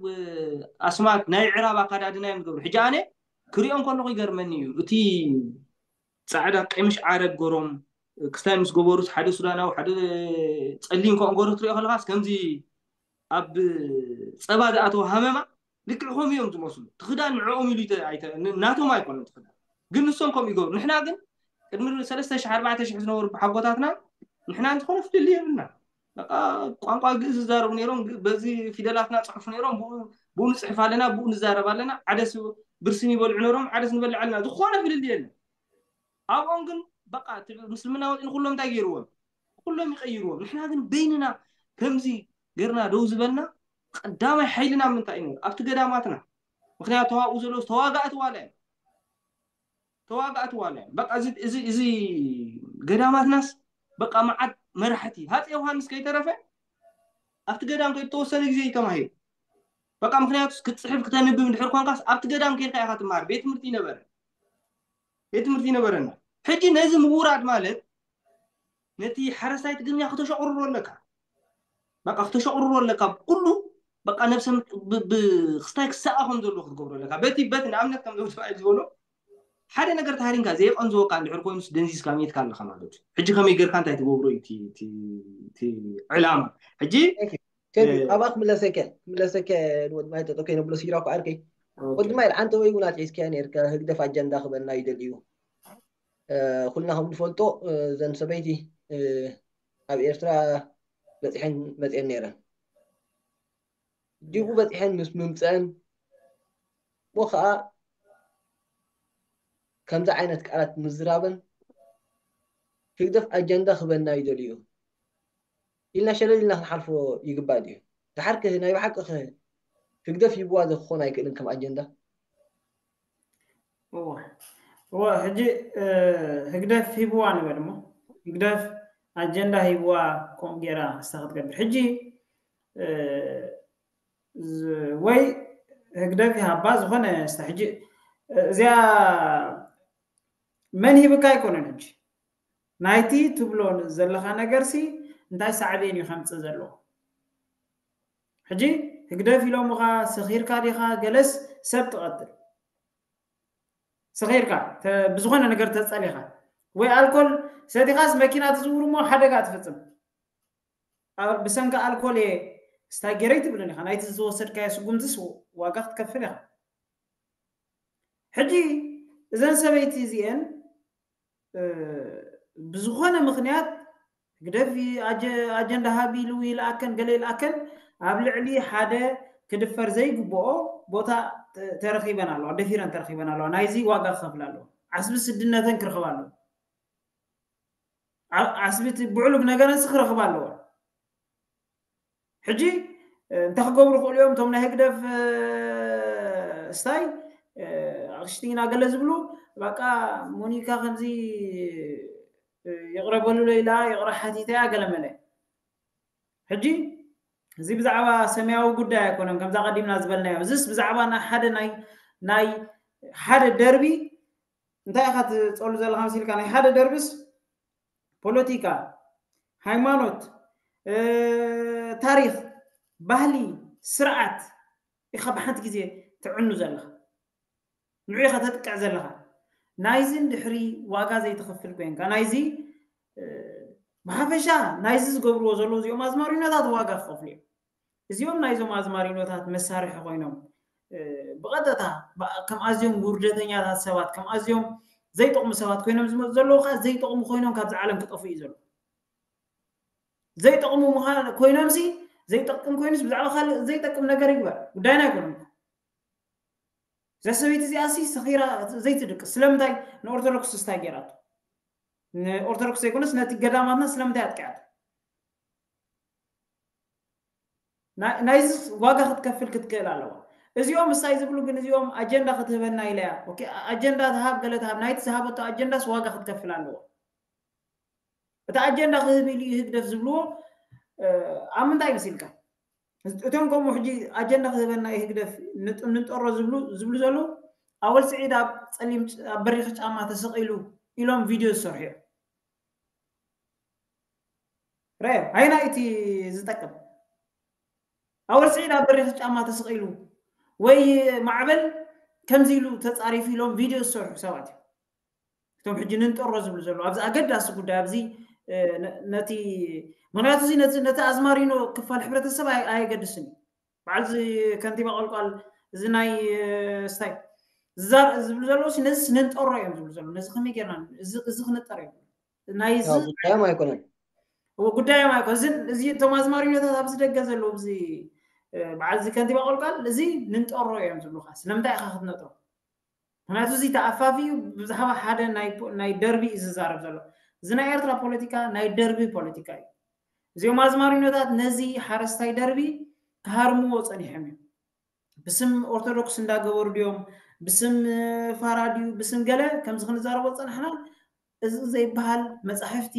ኣስማት ናይ ዕራብ ኣካዳድና እዮም ዝገብሩ። ሕጂ ኣነ ክሪኦም ከለኹ ይገርመኒ እዩ እቲ ፃዕዳ ቀሚሽ ዓረብ ገሮም ክስታይ ምስ ገበሩስ ሓደ ሱዳናዊ ሓደ ፀሊም ከ እንገሩ ትሪኦ ከለካስ ከምዚ ኣብ ፀባ ዝኣተወ ሃመማ ልክዕ ከምኡ እዮም ዝመስሉ። እቲ ክዳን ንዕኦም ኢሉ ኣይተ- ን- ናቶም ኣይኮነን እቲ ክዳን ግን ንሶም ከምኡ ይገብሩ። ንሕና ግን ቅድሚ ሰለስተ ሽሕ ኣርባዕተ ሽሕ ዝነበሩ ብሓጎታትና ንሕና ዝኾነ ፍልልይ የብልና። በቃ ቋንቋ ግእዝ ዝዛረቡ ነይሮም፣ ግ- በዚ ፊደላትና ጽሕፉ ነይሮም፣ ብኡ ብኡ ንጽሕፍ ኣለና፣ ብኡ ንዛረብ ኣለና። ዓደስ ብርስን ይበልዑ ነይሮም፣ ዓደስ ንበልዕ ኣለና። ዝኾነ ፍልልይ የለን። ኣብኦም ግን በቃ እቲ ምስልምና ወፂ ንኩሎም እንታይ ገይርዎም? ኩሎም ይቀይርዎም። ንሕና ግን በይንና ከምዚ ገርና ደው ዝበልና ቀዳማይ ሓይልና ምንታይ እዩ ነይሩ? ኣብቲ ገዳማትና። ምክንያቱ ኣብኡ ዘለዉ ተዋጋእቲ ዋላ እዮም። ተዋጋእቲ ዋላ እዮም። በቃ እዚ እዚ እዚ ገዳማትናስ በቃ መዓት መራሕቲ ሃፀ ዮሃንስ ከይተረፈ ኣብቲ ገዳም ከይተወሰነ ግዜ እዩ ተማሂሩ። በቃ ምክንያቱ ክትፅሕፍ ክተንብብ እንድሕር ኮንካስ ኣብቲ ገዳም ከይድካ ኢካ ትመሃር። ቤት ትምህርቲ ይነበረ ቤት ትምህርቲ ይነበረና። ሕጂ ነዚ ምውራድ ማለት ነቲ ሓረስታይ ትግርኛ ክተሸቁርሮ ኣለካ። በቃ ክተሸቁርሮ ኣለካ። ኩሉ በቃ ነብሰ ብክስታይ ክሳኣ ከም ዘለዎ ክትገብሮ ኣለካ። በቲ በቲ ንኣብነት ከም ዞም ተባሂል ዝበሎ ሓደ ነገር ተሃሪንካ ዘይቀንዝወካ እንድሕር ኮይኑስ ደንዚዝካ ሜትካ ኣለካ ማለት እዩ። ሕጂ ከመይ ገርካ እንታይ ትገብሮ እዩ እቲ ዕላማ? ሕጂ ኣብኣ ክምለሰከ ክምለሰከ ንወድማይ ጠጠው ከይነብሎ ሲራ እኮ ዓርከይ ወድማይ ዓንተ ወይ እውን ኣትሒዝካያ ነርካ። ህግደፍ ኣጀንዳ ክበና ይደልዩ። ኩልና ከም ንፈልጦ እዘን ሰበይቲ ኣብ ኤርትራ በፂሐን መፅአን ነይረን። ዲቡ በፂሐን ምስ ምምፅአን ሞ ከዓ ከምዚ ዓይነት ቃላት ምዝራበን ህግደፍ ኣጀንዳ ክበና ይደልዩ ኢልና ሸለል ኢልና ክንሓልፎ ይግባእ ድዩ? ድሓር ከ ናይ ብሓቂ ከ ህግደፍ ሂብዋ ዶ ክኾን ኣይክእልን ከም ኣጀንዳ? እወ እወ ሕጂ ህግደፍ ሂብዋ ንበል እሞ ህግደፍ ኣጀንዳ ሂብዋ ከምኡ ገይራ ክስታ ክትገብር ሕጂ ወይ ህግደፍ ይሃባ ዝኾነ ስታ ሕጂ እዚኣ መን ሂብካ ኣይኮነን ሕጂ ናይቲ ትብሎ ዘለኻ ነገርሲ እንታይ ሳዕቤን እዩ ከምፅእ ዘለዎ ሕጂ ህግደፍ ኢሎምኻ ሰኺርካ ዲኻ ገለስ ሰብ ትቐትል ሰኺርካ ብዝኾነ ነገር ተፀሊኻ ወይ ኣልኮል ሰቲኻስ መኪና ትዝውር እሞ ሓደጋ ትፍፅም ብሰንኪ ኣልኮል እየ ስታይ ገይረ ኣይትብልን ኢኻ ናይቲ ዝወሰድካዮ ስጉምትስ ዋጋ ክትከፍል ኢኻ ሕጂ እዘን ሰበይቲ እዚአን ብዝኾነ ምኽንያት ህግደፍ ኣጀንዳ ሃብ ኢሉ ይልኣከን ገለ ይልኣከን ኣብ ልዕሊ ሓደ ክድፈር ዘይግብኦ ቦታ ተረኺበን ኣለዋ ደፊረን ተረኺበን ኣለዋ ናይዚ ዋጋ ክኸፍል ኣለዋ ዓስቢ ስድነተን ክረኽባ ኣለዋ ዓስቢ ብዕሉግ ነገረንስ ክረኽባ ኣለዋ ሕጂ እንታይ ክገብሩ ክእሉ እዮም እቶም ናይ ህግደፍ ስታይ ኣክሽቲና ገለ ዝብሉ በቃ ሞኒካ ከምዚ ይቕረበሉ ለይላ ይቕረ ሓቲተያ ገለ መለ ሕጂ እዚ ብዛዕባ ሰማያዊ ጉዳይ ኣይኮነን ከምዛ ቀዲምና ዝበልናዮ እዚስ ብዛዕባ ናይ ሓደ ናይ ናይ ሓደ ደርቢ እንታይ ኢኻ ትፀሉ ዘለካ መሲልካ ናይ ሓደ ደርብስ ፖለቲካ ሃይማኖት ታሪክ ባህሊ ስርዓት ኢኻ ብሓንቲ ግዜ ትዕኑ ዘለኻ ንዑ ኢኻ ተጥቅዕ ዘለኻ ናይዚ እንድሕሪ ዋጋ ዘይትኸፍል ኮይንካ ናይዚ ብሓፈሻ ናይዚ ዝገብርዎ ዘለዉ እዚኦም ኣዝማሪኖታት ዋጋ ክኸፍሉ እዮም እዚኦም ናይዞም ኣዝማሪኖታት መሳርሒ ኮይኖም ብቐጥታ ከም ኣዝዮም ውርደተኛታት ሰባት ከም ኣዝዮም ዘይጠቕሙ ሰባት ኮይኖም ዝመፁ ዘለዉ ከዓ ዘይጠቕሙ ኮይኖም ካብዚ ዓለም ክጠፉ እዩ ዘሎ። ዘይጠቕሙ ምዃን ኮይኖምሲ ዘይጠቅም ኮይኑስ ብዛዕባ ካልእ ዘይጠቅም ነገር ይግበር ጉዳይና ኣይኮነን። እዛ ሰበይቲ እዚኣ ሲ ሰኺራ ዘይትድቅስ ስለምንታይ ንኦርቶዶክስ ስታይ ገይራቶ? ንኦርቶዶክስ ዘይኮነስ ነቲ ገዳማትና ስለምንታይ ኣጥቂዓቶ? ናይዚ ዋጋ ክትከፍል ክትክእል ኣለዋ። እዚኦም ምሳይ ዝብሉ ግን እዚኦም ኣጀንዳ ክትህበና ኢለያ ኣጀንዳ ትሃብ ገለ ትሃብ ናይቲ ዝሃበቶ ኣጀንዳስ ዋጋ ክትከፍል ኣለዎ። እቲ ኣጀንዳ ክህብ ኢሉ እዩ ህግደፍ ዝብልዎ ኣብ ምንታይ መሲልካ? እቶም ከምኡ ሕጂ ኣጀንዳ ክህበና እዩ ህግደፍ ንንጠሮ ዝብሉ ዘለዉ ኣወል ስዒድ ኣብ ጸሊም ኣብ በሪኽ ጫማ ተሰቒሉ ኢሎም ቪድዮ ዝሰርሑ እዮም። ረዮ ኣይና እቲ ዝጠቅም ኣወል ስዒድ ኣብ በሪኽ ጫማ ተሰቒሉ ወይ ማዕበል ከምዚ ኢሉ ተጻሪፉ ኢሎም ቪድዮ ዝሰርሑ ሰባት እዮም። እቶም ሕጂ ንንጠሮ ዝብሉ ዘለዉ ኣብዚ ኣገዳሲ ጉዳይ ኣብዚ ነቲ ምክንያቱ እዚ ነቲ ኣዝማሪኖ ክፋል ሕብረተሰብ ኣየገድስን እዩ። በዓል ከንቲባ ቆልቋል እዚ ናይ ስታይ ዝዛር ዝብሉ ዘለዉ ነዚ ንንጠሮ እዮም ዝብሉ ዘለዉ ነዚ ከመይ ጌርና እዚ ክንጠር እዮም ናይ ጉዳዮም ኣይኮነን ጉዳዮም ኣይኮ እዚ እቶም ኣዝማሪኖታት ኣብዚ ደገ ዘለዉ እዚ በዓል እዚ ከንቲባ ቆልቋል እዚ ንንጠሮ እዮም ዝብሉካ ስለምንታይ ኢካ ክትነጥሮ ምክንያቱ እዚ ተኣፋፊ እዩ ብዛዕባ ሓደ ናይ ደርቢ እዩ ዝዛረብ ዘሎ እዚ ናይ ኤርትራ ፖለቲካ ናይ ደርቢ ፖለቲካ እዩ እዚኦም ኣዝማሪኖታት ነዚ ሓረስታይ ደርቢ ክሃርምዎ ጸኒሖም እዮም ብስም ኦርቶዶክስ እንዳገበሩ ድዮም ብስም ፋራ ድዩ ብስም ገለ ከምዚ ክንዛረቦ ዝጸናሕና እዚ ዘይበሃል መጻሕፍቲ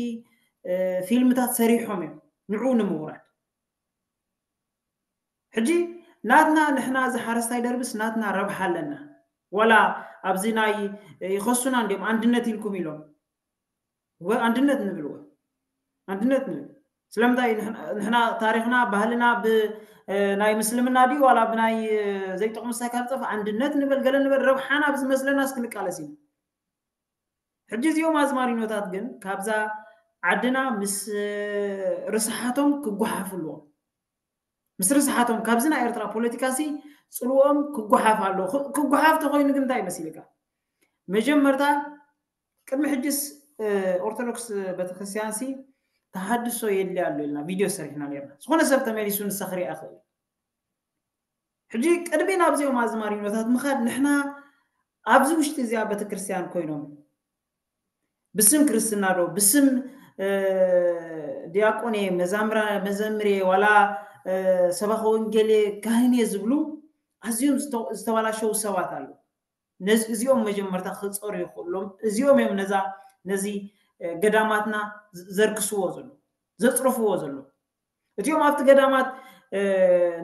ፊልምታት ሰሪሖም እዮም ንዑ ንምውራድ ሕጂ ናትና ንሕና እዚ ሓረስታይ ደርብስ ናትና ረብሓ ኣለና ወላ ኣብዚ ናይ ይኸሱና እንዲም ኣንድነት ኢልኩም ኢሎም ወይ ኣንድነት ንብል ወይ ኣንድነት ንብል ስለምንታይ ንሕና ታሪክና ባህልና ናይ ምስልምና ድዩ ዋላ ብናይ ዘይጠቕሙ ሳይ ካብ ዝጠፍ ኣንድነት ንበል ገለ ንበል ረብሓና ብዝመስለና እስክንቃለስ ኢና ሕጂ እዚኦም ኣዝማሪኖታት ግን ካብዛ ዓድና ምስ ርስሓቶም ክጓሓፍ ኣለዎም ምስ ርስሓቶም ካብዚ ናይ ኤርትራ ፖለቲካ ሲ ፅልዎም ክጓሓፍ ኣሎ ክጓሓፍ ተኮይኑ ግን እንታይ መሲልካ መጀመርታ ቅድሚ ሕጅስ ኦርቶዶክስ ቤተክርስትያን ሲ ተሃድሶ የድሊ ኣሎ ኢልና ቪድዮ ሰሪሕና ነርና ዝኾነ ሰብ ተመሊሱ ንሳ ክሪኣ ክእል ሕጂ ቅድሚ ናብዚኦም ኣዝማሪኖታት ምኻድ ንሕና ኣብዚ ውሽጢ እዚኣ ቤተክርስትያን ኮይኖም ብስም ክርስትና ዶ ብስም ዲያቆን እየ መዛምራ መዘምር እየ ዋላ ሰባኺ ወንጌል እየ ካህን እየ ዝብሉ ኣዝዮም ዝተባላሸው ሰባት ኣለዉ ነዚ እዚኦም መጀመርታ ክፀሩ ይኽእሎም እዚኦም እዮም ነዛ ነዚ ገዳማትና ዘርክስዎ ዘሎ ዘፅርፍዎ ዘሎ እቲኦም ኣብቲ ገዳማት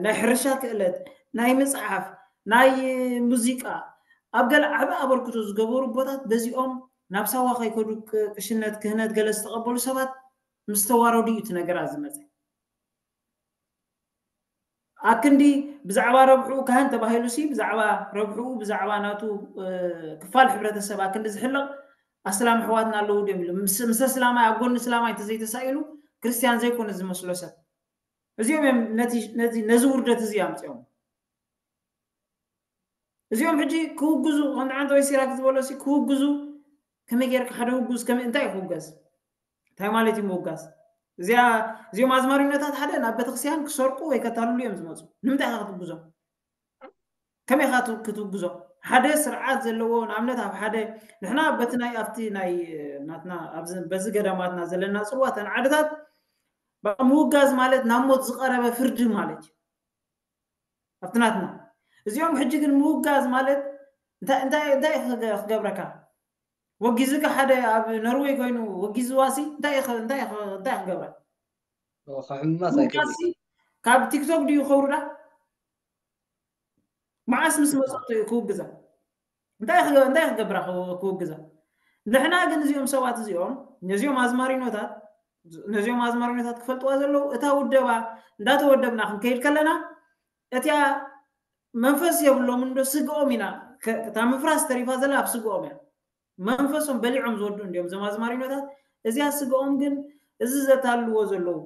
ናይ ሕርሻ ክእለት ናይ ምፅሓፍ ናይ ሙዚቃ ኣብ ገለ ዓበ ኣበርክቶ ዝገበሩ ቦታት በዚኦም ናብ ሳዋ ከይከዱ ቅሽነት ክህነት ገለ ዝተቐበሉ ሰባት ምስ ተዋረዱ እዩ እቲ ነገራት ዝመፀ ኣክንዲ ብዛዕባ ረብሕኡ ካህን ተባሂሉ ሲ ብዛዕባ ረብሕኡ ብዛዕባ ናቱ ክፋል ሕብረተሰብ ኣክንዲ ዝሕለቕ ኣስላም ኣሕዋትና ኣለዉ ድዮም ኢሉ ምስ ኣስላማይ ኣብ ጎኒ እስላማይ እንተዘይተሳኢሉ ክርስትያን ዘይኮነ ዝመስሎ ሰብ እዚኦም እዮም ነዚ ውርደት እዚ ኣምፅኦም እዚኦም ሕጂ ክውግዙ ከምቲ ዓንተ ወይ ሲራክ ዝበሎ ክውግዙ ከመይ ጌርካ ሓደ ውጉዝ ከመይ እንታይ ክውገዝ እንታይ ማለት እዩ ምውጋዝ እዚኣ እዚኦም ኣዝማሪነታት ሓደ ናብ ቤተክርስትያን ክሰርቁ ወይ ከታልሉ እዮም ዝመፁ ንምንታይ ኢካ ክትውግዞም ከመይ ኢካ ክትውግዞም ሓደ ስርዓት ዘለዎ ንኣብነት ኣብ ሓደ ንሕና በቲ ናይ ኣብቲ ናይ ናትና በዚ ገዳማትና ዘለና ፅልዋ ተን ዓድታት ምውጋዝ ማለት ናብ ሞት ዝቀረበ ፍርዲ ማለት እዩ ኣብቲ ናትና እዚኦም ሕጂ ግን ምውጋዝ ማለት እንታይ እንታይ እንታይ ክገብረካ ወጊዝካ ሓደ ኣብ ኖርወይ ኮይኑ ወጊዝዋሲ እንታይ እንታይ እንታይ ክገብራ ከሕምማስ ኣይከብድ ካብ ቲክቶክ ድዩ ከውርዳ መዓስ ምስ መፀቶ እዩ ክውግዛ እንታይ እንታይ ክገብራ ክውግዛ ንሕና ግን እዚኦም ሰባት እዚኦም ነዚኦም ኣዝማሪኖታት ነዚኦም ኣዝማሪኖታት ክፈልጥዋ ዘለዉ እታ ውደባ እንዳተወደብና ክንከይድ ከለና እቲያ መንፈስ የብሎም እንዶ ስግኦም ኢና እታ ምፍራስ ተሪፋ ዘላ ኣብ ስግኦም እያ መንፈሶም በሊዖም ዝወዱ እንዲዮም እዞም ኣዝማሪኖታት እዚያ ስግኦም ግን እዚ ዘታልዎ ዘለዉ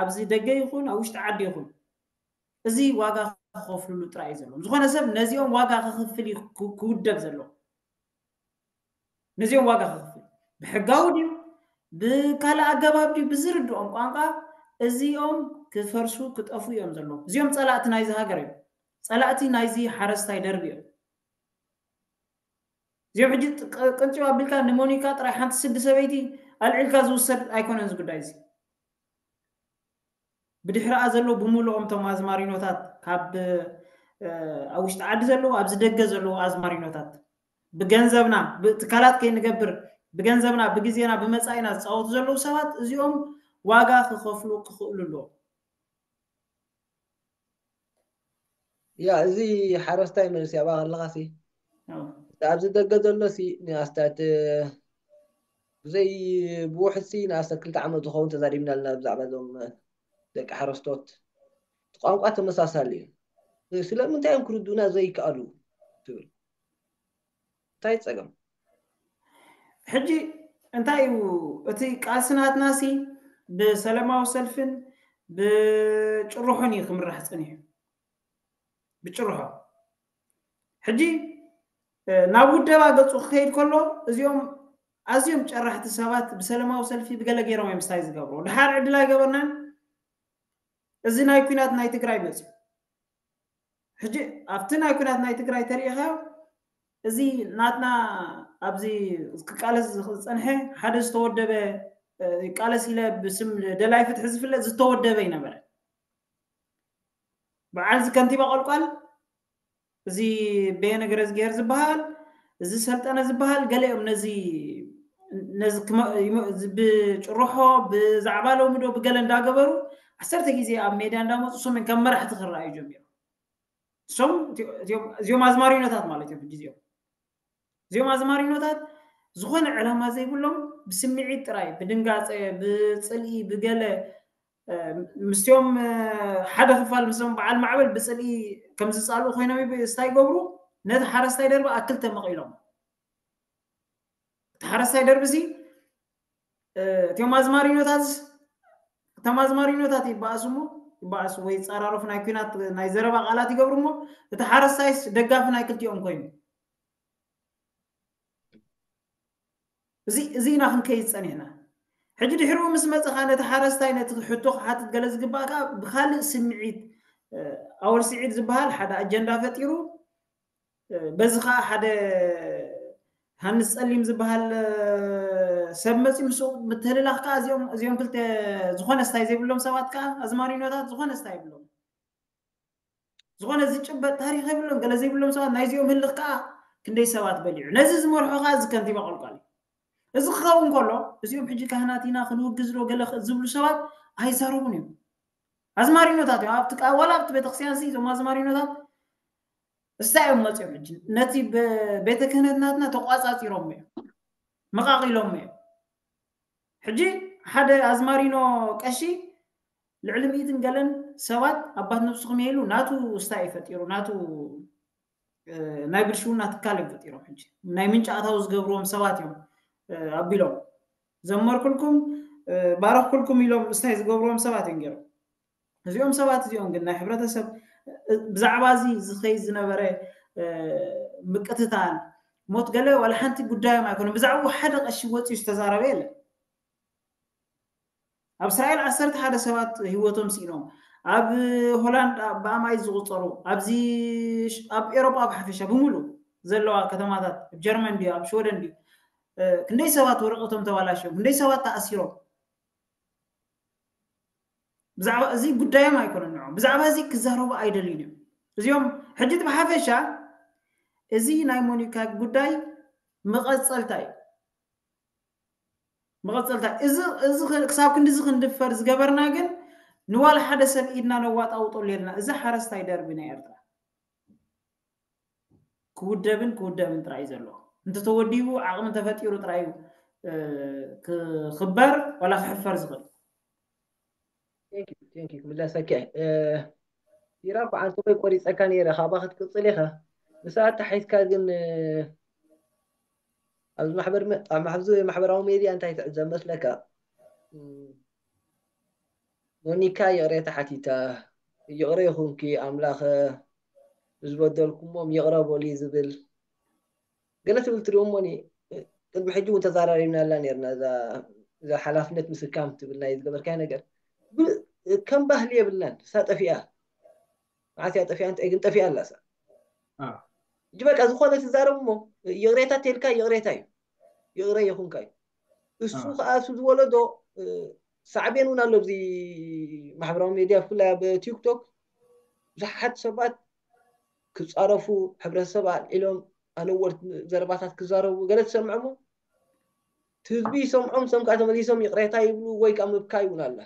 ኣብዚ ደገ ይኹን ኣብ ውሽጢ ዓዲ ይኹን እዚ ዋጋ ክኸፍልሉ ጥራይ እዩ ዘለዎም ዝኾነ ሰብ ነዚኦም ዋጋ ክኽፍል ክውደብ ዘለዎ ነዚኦም ዋጋ ክኸፍል ብሕጋዊ ድዩ ብካልእ ኣገባብ ድዩ ብዝርድኦም ቋንቋ እዚኦም ክፈርሱ ክጠፉ እዮም ዘለዎም። እዚኦም ጸላእቲ ናይዚ ሃገር እዮም። ጸላእቲ ናይዚ ሓረስታይ ደርቢ እዮም። እዚኦም ሕጂ ቅንጭብ ኣቢልካ ንሞኒካ ጥራይ ሓንቲ ስዲ ሰበይቲ ኣልዒልካ ዝውሰድ ኣይኮነን እዚ ጉዳይ እዚ። ብድሕሪኣ ዘለዉ ብምልኦም እቶም ኣዝማሪኖታት ካብ ኣብ ውሽጢ ዓዲ ዘለዉ ኣብዚ ደገ ዘለዉ ኣዝማሪኖታት ብገንዘብና ትካላት ከይንገብር ብገንዘብና ብግዜና ብመፃኢና ዝፃወቱ ዘለዉ ሰባት እዚኦም ዋጋ ክኸፍሉ ክኽእሉ ኣለዎም። ያ እዚ ሓረስታይ መልሲ ኣብኣ ከለኻ ሲ ኣብዚ ደገ ዘሎ ሲ ንኣስታት ብዘይ ብውሕድ ሲ ንኣስታት ክልተ ዓመት ዝኸውን ተዛሪብና ኣለና ብዛዕባ እዞም ደቂ ሓረስቶት ቋንቋ ተመሳሳሊ እዩ። ስለምንታይ እዮም ክርዱና ዘይከኣሉ ትብል? እንታይ ጸገም? ሕጂ እንታይ እዩ እቲ ቃልሲ ናትና ሲ ብሰላማዊ ሰልፍን ብጭርሖን እዩ ክምራሕ ጸኒሑ። ብጭርሖ ሕጂ ናብ ውደባ ገፁ ክኸይድ ከሎ እዚኦም ኣዝዮም ጨራሕቲ ሰባት ብሰላማዊ ሰልፊ ብገለ ገይሮም እዮም ስታይ ዝገብሩ። ድሓር ዕድል ኣይገበርናን። እዚ ናይ ኩናት ናይ ትግራይ መፅዩ። ሕጂ ኣብቲ ናይ ኩናት ናይ ትግራይ ተሪኢኻዮ እዚ ናትና ኣብዚ ክቃለስ ዝፀንሐ ሓደ ዝተወደበ ይቃለስ ኢለ ብስም ደላይ ፍትሒ ዝፍለጥ ዝተወደበ ይነበረ። በዓል እዚ ከንቲባ ቆልቋል እዚ በየነ ገረዝግሄር ዝበሃል እዚ ሰልጠነ ዝበሃል ገለ እዮም ነዚ ነዚ ክመ- ይመ- እዚ ብጭርሖ ብዛዕባ ሎሚ ዶ ብገለ እንዳገበሩ ዓሰርተ ግዜ ኣብ ሜድያ እንዳመፁ ሰሜን ከም መራሕቲ ክረኣዩ ጀሚሮም። እሶም እዚኦም- እዚኦም እዚኦም ኣዝማሪኖታት ማለት እዮም ሕጂ እዚኦም እዚኦም ኣዝማሪኖታት ዝኾነ ዕላማ ዘይብሎም ብስምዒት ጥራይ ብድንጋፀ ብፅልኢ ብገለ ምስቲኦም ሓደ ክፋል ምስም በዓል ማዕበል ብፅልኢ ከም ዝፃልኡ ኮይኖም ስታይ ይገብሩ ነቲ ሓረስታይ ደርቢ ኣክል ተመቒሎም እቲ ሓረስታይ ደርቢ ሲ እቲኦም ኣዝማሪኖታት እቶም ኣዝማሪኖታት ይበኣሱ እሞ ይበኣሱ ወይ ይፀራረፉ ናይ ኩናት ናይ ዘረባ ቃላት ይገብሩ እሞ እቲ ሓረስታይስ ደጋፊ ናይ ክልቲኦም ኮይኑ እዚ እዚ ኢና ክንከይድ ፀኒሕና ሕጂ ድሕሪኡ ምስ መፀኻ ነቲ ሓረስታይ ነቲ ሕቶ ክሓትት ገለ ዝግባእ ከዓ ብካልእ ስምዒት ኣወል ስዒድ ዝበሃል ሓደ ኣጀንዳ ፈጢሩ በዚ ከዓ ሓደ ሃንስ ፀሊም ዝበሃል ሰብ መፂ ምስ ምትህልላኽ ከዓ እዚኦም እዚኦም ክልተ ዝኾነ ስታይ ዘይብሎም ሰባት ከዓ ኣዝማሪኖታት ዝኾነ ስታይ ይብሎም ዝኾነ ዝጭበጥ ታሪክ የብሎም ገለ ዘይብሎም ሰባት ናይዚኦም ህልኽ ከዓ ክንደይ ሰባት በሊዑ ነዚ ዝመርሖ ከዓ እዚ ከንቲባ ቆልቋል እዩ እዚ ክኸውን ከሎ እዚኦም ሕጂ ካህናት ኢና ክንውግዝ ዶ ገለ ዝብሉ ሰባት ኣይዛረቡን እዮም ኣዝማሪኖታት እዮም ኣብቲ ዋላ ኣብቲ ቤተክርስትያን እዞም ኣዝማሪኖታት እስታ እዮም መፅኦም ሕጂ ነቲ ቤተ ክህነት ናትና ተቋፃፂሮም እዮም መቃቂሎም እዮም ሕጂ ሓደ ኣዝማሪኖ ቀሺ ልዕሊ ሚእትን ገለን ሰባት ኣባት ነብሱ ክመይሉ ናቱ ስታይ ፈጢሩ ናቱ ናይ ብልሽውና ትካል እዮም ፈጢሮም ሕጂ ናይ ምንጫ ኣታዊ ዝገብርዎም ሰባት እዮም ኣቢሎም ዘመርኩልኩም ባረኽኩልኩም ኢሎም ስታይ ዝገብርዎም ሰባት እዮም ገይሮም እዚኦም ሰባት እዚኦም ግን ናይ ሕብረተሰብ ብዛዕባ እዚ ዝኸይ ዝነበረ ምቅትታል ሞት ገለ ዋላ ሓንቲ ጉዳዮም ኣይኮነ ብዛዕባ ሓደ ቀሺ ወፂኡ ዝተዛረበ የለን ኣብ እስራኤል ዓሰርተ ሓደ ሰባት ህይወቶም ስኢኖም ኣብ ሆላንድ ብኣማይ ዝቁፀሩ ኣብዚ ኣብ ኤሮጳ ብሓፈሻ ብምሉ ዘለዋ ከተማታት ኣብ ጀርመን ድዩ ኣብ ሽወደን ድዩ ክንደይ ሰባት ወረቀቶም ተባላሽዮም ክንደይ ሰባት ተኣሲሮም ብዛዕባ እዚ ጉዳዮም ኣይኮነን ንዖም ብዛዕባ እዚ ክዛረቡ ኣይደልዩን እዮም እዚኦም ሕጂ ብሓፈሻ እዚ ናይ ሞኒካ ጉዳይ መቐፀልታ እዩ መቐፀልታ እዚ ክሳብ ክንዲዚ ክንድፈር ዝገበርና ግን ንዋላ ሓደ ሰብ ኢድና ነዋጣውጠሉ የለና እዚ ሓረስታይ ደርቢ ናይ ኤርትራ ክውደብን ክውደብን ጥራይ ዘሎ እንተተወዲቡ ዓቕሚ እንተፈጢሩ ጥራይ እዩ ክኽበር ዋላ ክሕፈር ዝኽእል ክምለሰኪ ፊራ እኮ ዓንተቦይ ቆሪፀካ ነይረ ካብኣ ክትቅፅል ኢኻ ንስኣ ኣተሓሒዝካ ግን ኣብዚ ማሕበር ኣብዚ ማሕበራዊ ሜድያ እንታይ ትዕዘብ መስለካ ሞኒካ ይቕሬታ ሓቲታ ይቕረ ይኹንኪ ኣምላኸ ዝበደልኩሞም ይቕረ በሉ ዝብል ገለ ትብል ትሪኡ እሞኒ ቅድሚ ሕጂ እውን ተዛራሪብናላ ነርና። እዛ ሓላፍነት ምስካም ትብል ናይ ዝገበርካዮ ነገር ከም ባህሊ የብልናን። እሳ ጠፊኣ፣ መዓስ እያ ጠፊኣ? እንታይ ግን ጠፊኣ ኣላ እሳ። እጂ በቃ ዝኾነ ትዛረብ እሞ ይቕሬታ ተልካ ይቕሬታ እዩ፣ ይቕረ ይኹንካ እዩ። እሱ ከዓ እሱ ዝወለዶ ሳዕቤን እውን ኣሎ። ኣብዚ ማሕበራዊ ሚድያ ብፍላይ ኣብ ቲክቶክ ብዙሓት ሰባት ክፃረፉ፣ ሕብረተሰብ ኣልዒሎም ኣነወርት ዘረባታት ክዛረቡ ገለ ትሰምዖ እሞ ህዝቢ ይሰምዖም፣ ሰም ከዓ ተመሊሶም ይቕሬታ ይብሉ ወይ ከዓ ምብካይ እውን ኣላ።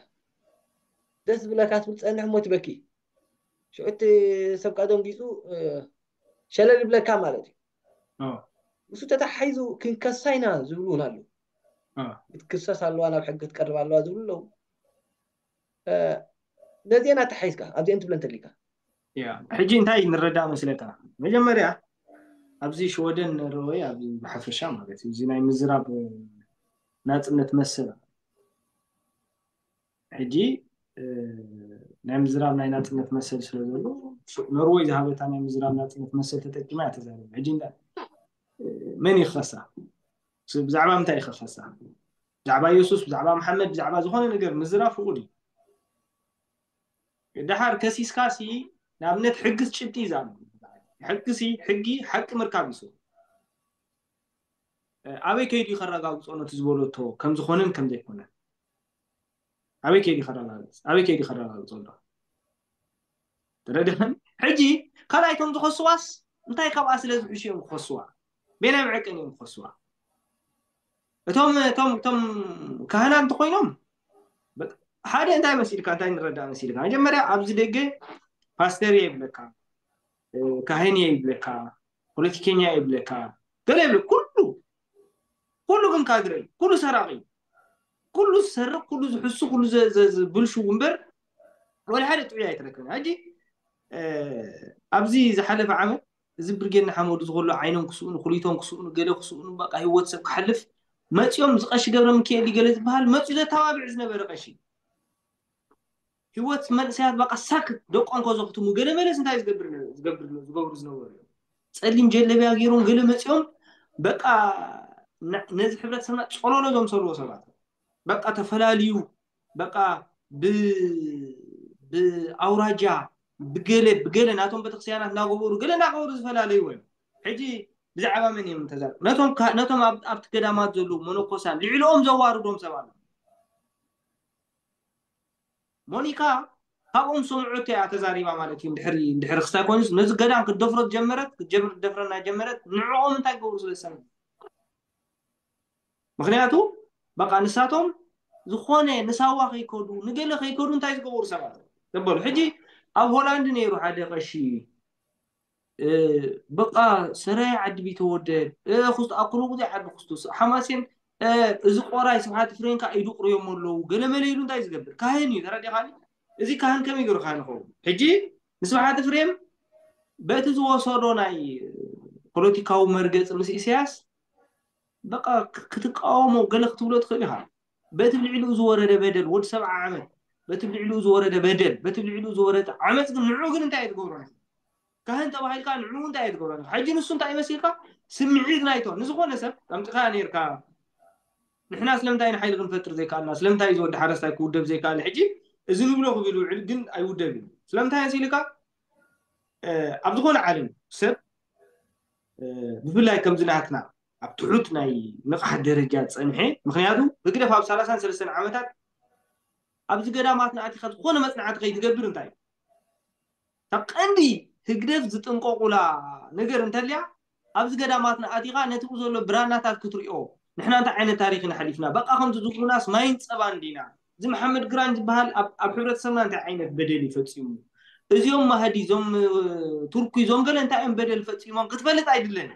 ደስ ዝብለካ ትብል ፀንሕ እሞ ትበኪ። ሽዑ እቲ ሰብ ከዓ ደንጊፁ ሸለል ይብለካ ማለት እዩ። እሱ ተታሓሒዙ ክንከሳ ኢና ዝብሉ እውን ኣለዉ። ክትክሰስ ኣለዋ፣ ናብ ሕጊ ክትቀርብ ኣለዋ ዝብሉ ኣለዉ። ነዚአን ኣተሓሒዝካ ኣብዚአን ትብለን ተሊካ። ሕጂ እንታይ ንረዳእ መስለካ? መጀመርያ ኣብዚ ሽወደን ንርወይ ኣብ ብሓፈሻ ማለት እዩ፣ እዚ ናይ ምዝራብ ናፅነት መሰል ሕጂ ናይ ምዝራብ ናይ ናፅነት መሰል ስለ ዘሎ፣ ኖርወይ ዝሃበታ ናይ ምዝራብ ናፅነት መሰል ተጠቂማ እያ ተዛሪባ። ሕጂ እንዳ መን ይኸሳ? ብዛዕባ ምንታይ ይኸሳ? ብዛዕባ የሱስ፣ ብዛዕባ መሓመድ፣ ብዛዕባ ዝኾነ ነገር ምዝራብ ፍቁድ እዩ። ድሓር ከሲስካ ሲ ንኣብነት ሕግስ ጭብጢ እዩ ዝኣምን። ሕግሲ ሕጊ ሓቂ ምርካብ እዩ። ኣበይ ከይዱ ከረጋግጾ ነቲ ዝበለቶ ከም ዝኾነን ከም ዘይኮነን ኣበይ ከይዲ ከረጋግጽ ኣበይ ከይዲ ከረጋግጽ ኣሎ ተረድኸን? ሕጂ ካልኣይቶም ዝኸስዋስ እንታይ ካብኣ ስለ ዝሕሹ እዮም ክኸስዋ? ቤናይ መዐቀን እዮም ክኸስዋ? እቶም እቶም እቶም ካህና እንተኮይኖም ሓደ እንታይ መሲልካ እንታይ ንረዳእ መሲልካ መጀመርያ ኣብዚ ደገ ፓስተር እየ ይብለካ፣ ካህን እየ ይብለካ፣ ፖለቲከኛ እየ ይብለካ፣ ገለ ይብለ ኩሉ ኩሉ ግን ካድረ እዩ፣ ኩሉ ሰራቂ እዩ። ኩሉ ዝሰርቅ፣ ኩሉ ዝሕሱ፣ ኩሉ ብልሹ እምበር ወላ ሓደ ጥዑይ ኣይትረክብን። ሕጂ ኣብዚ ዝሓለፈ ዓመት እዚ ብርጌድ ንሓመዱ ዝኮሎ ዓይኖም ክስኡኑ፣ ኩሊቶም ክስኡኑ፣ ገለ ክስኡኑ፣ በቃ ህይወት ሰብ ክሓልፍ መፂኦም፣ እዚ ቀሺ ገብረ ሚካኤል ገለ ዝበሃል መፂኡ ዘተባብዕ ዝነበረ ቀሺ ህይወት መንእሰያት በቃ ሳክት ደቆም ከዘኽትሙ ገለ መለስ እንታይ ዝገብር ዝገብር ዝገብሩ ዝነበሩ እዮም። ፀሊም ጀለቢያ ገይሮም ገለ መፂኦም በቃ ነዚ ሕብረተሰብና ፀሎሎ ዘምሰልዎ ሰባት በቃ ተፈላልዩ በቃ ብኣውራጃ ብገለ ብገለ ናቶም ቤተክርስትያናት እናገበሩ ገለ እናገበሩ ዝፈላለዩ እዮም። ሕጂ ብዛዕባ መን እዮም ተዛር ነቶም ኣብቲ ገዳማት ዘለዉ መነኮሳን ልዕልኦም ዘዋርዶም ሰብ ኣሎ። ሞኒካ ካብኦም ሰምዑ እያ ተዛሪባ ማለት እዩ። እንድሕሪ እንድሕሪ ክስታይ ኮይኑ ነዚ ገዳም ክትደፍሮ ጀመረት ክትጀምር ደፍረና ጀመረት ንዕኦም እንታይ ገብሩ ስለ ዝሰምዑ ምክንያቱ በቃ ንሳቶም ዝኾነ ንሳዋ ከይከዱ ንገለ ከይከዱ እንታይ ዝገበሩ ሰባት ተበሉ። ሕጂ ኣብ ሆላንድ ነይሩ ሓደ ቀሺ በቃ ሰራይ ዓዲ ቢተወደድ ክስቶ ኣኩሉ ጊዜ ዓዲ ክስቶ ሓማሴን እዚ ቆራይ ስብሓት ፍሬንካ ኢዱ ቅርዮም ኣለዉ ገለመለ ኢሉ እንታይ ዝገብር ካህን እዩ ተረዲኻኒ። እዚ ካህን ከመይ ገይሩ ካህን ይኸውን? ሕጂ ንስብሓት ፍሬም በቲ ዝወሰዶ ናይ ፖለቲካዊ መርገፂ ምስ ኢሳያስ በቃ ክትቃወሞ ገለ ክትብሎ ትኽእል ኢኻ። በቲ ልዕሊኡ ዝወረደ በደል ወዲ ሰብዓ ዓመት በቲ ልዕሊኡ ዝወረደ በደል በቲ ልዕሊኡ ዝወረደ ዓመፅ ግን ንዑ ግን እንታይ ትገብሮ? ካህን ተባሂልካ ንዑ እንታይ ትገብሮ? ሕጂ ንሱ እንታይ ይመሲልካ? ስምዒት ናይቶ ንዝኾነ ሰብ ኣምጥኻ ነርካ ንሕና ስለምንታይ ንሓይሊ ክንፈጥር ዘይከኣልና ስለምንታይ ዝወዲ ሓረስታይ ክውደብ ዘይከኣለ ሕጂ እዚ ንብሎ ክብል ውዕል ግን ኣይውደብ እዩ። ስለምንታይ መሲልካ ኣብ ዝኾነ ዓለም ሰብ ብፍላይ ከምዚ ናትና ኣብ ትሑት ናይ ንቕሓት ደረጃ ዝፀንሐ ምክንያቱ ህግደፍ ኣብ ሰላሳን ሰለስተን ዓመታት ኣብዚ ገዳማት ንኣቲኻ ዝኾነ መፅናዕቲ ከይትገብር እንታይ እዩ ካብ ቀንዲ ህግደፍ ዝጥንቀቑላ ነገር እንተልያ ኣብዚ ገዳማት ንኣቲኻ ነቲ ብኡ ዘሎ ብራናታት ክትሪኦ ንሕና እንታይ ዓይነት ታሪክ ኢና ሓሊፍና በቃ ከምቲ ዝብሉናስ ማይን ፀባን ዲና እዚ መሓመድ ግራኝ ዝበሃል ኣብ ሕብረተሰብና እንታይ ዓይነት በደል ይፈፂሙ እዚኦም ማህዲ እዞም ቱርኪ እዞም ገለ እንታይ እዮም በደል ፈፂሞም ክትፈልጥ ኣይድለን።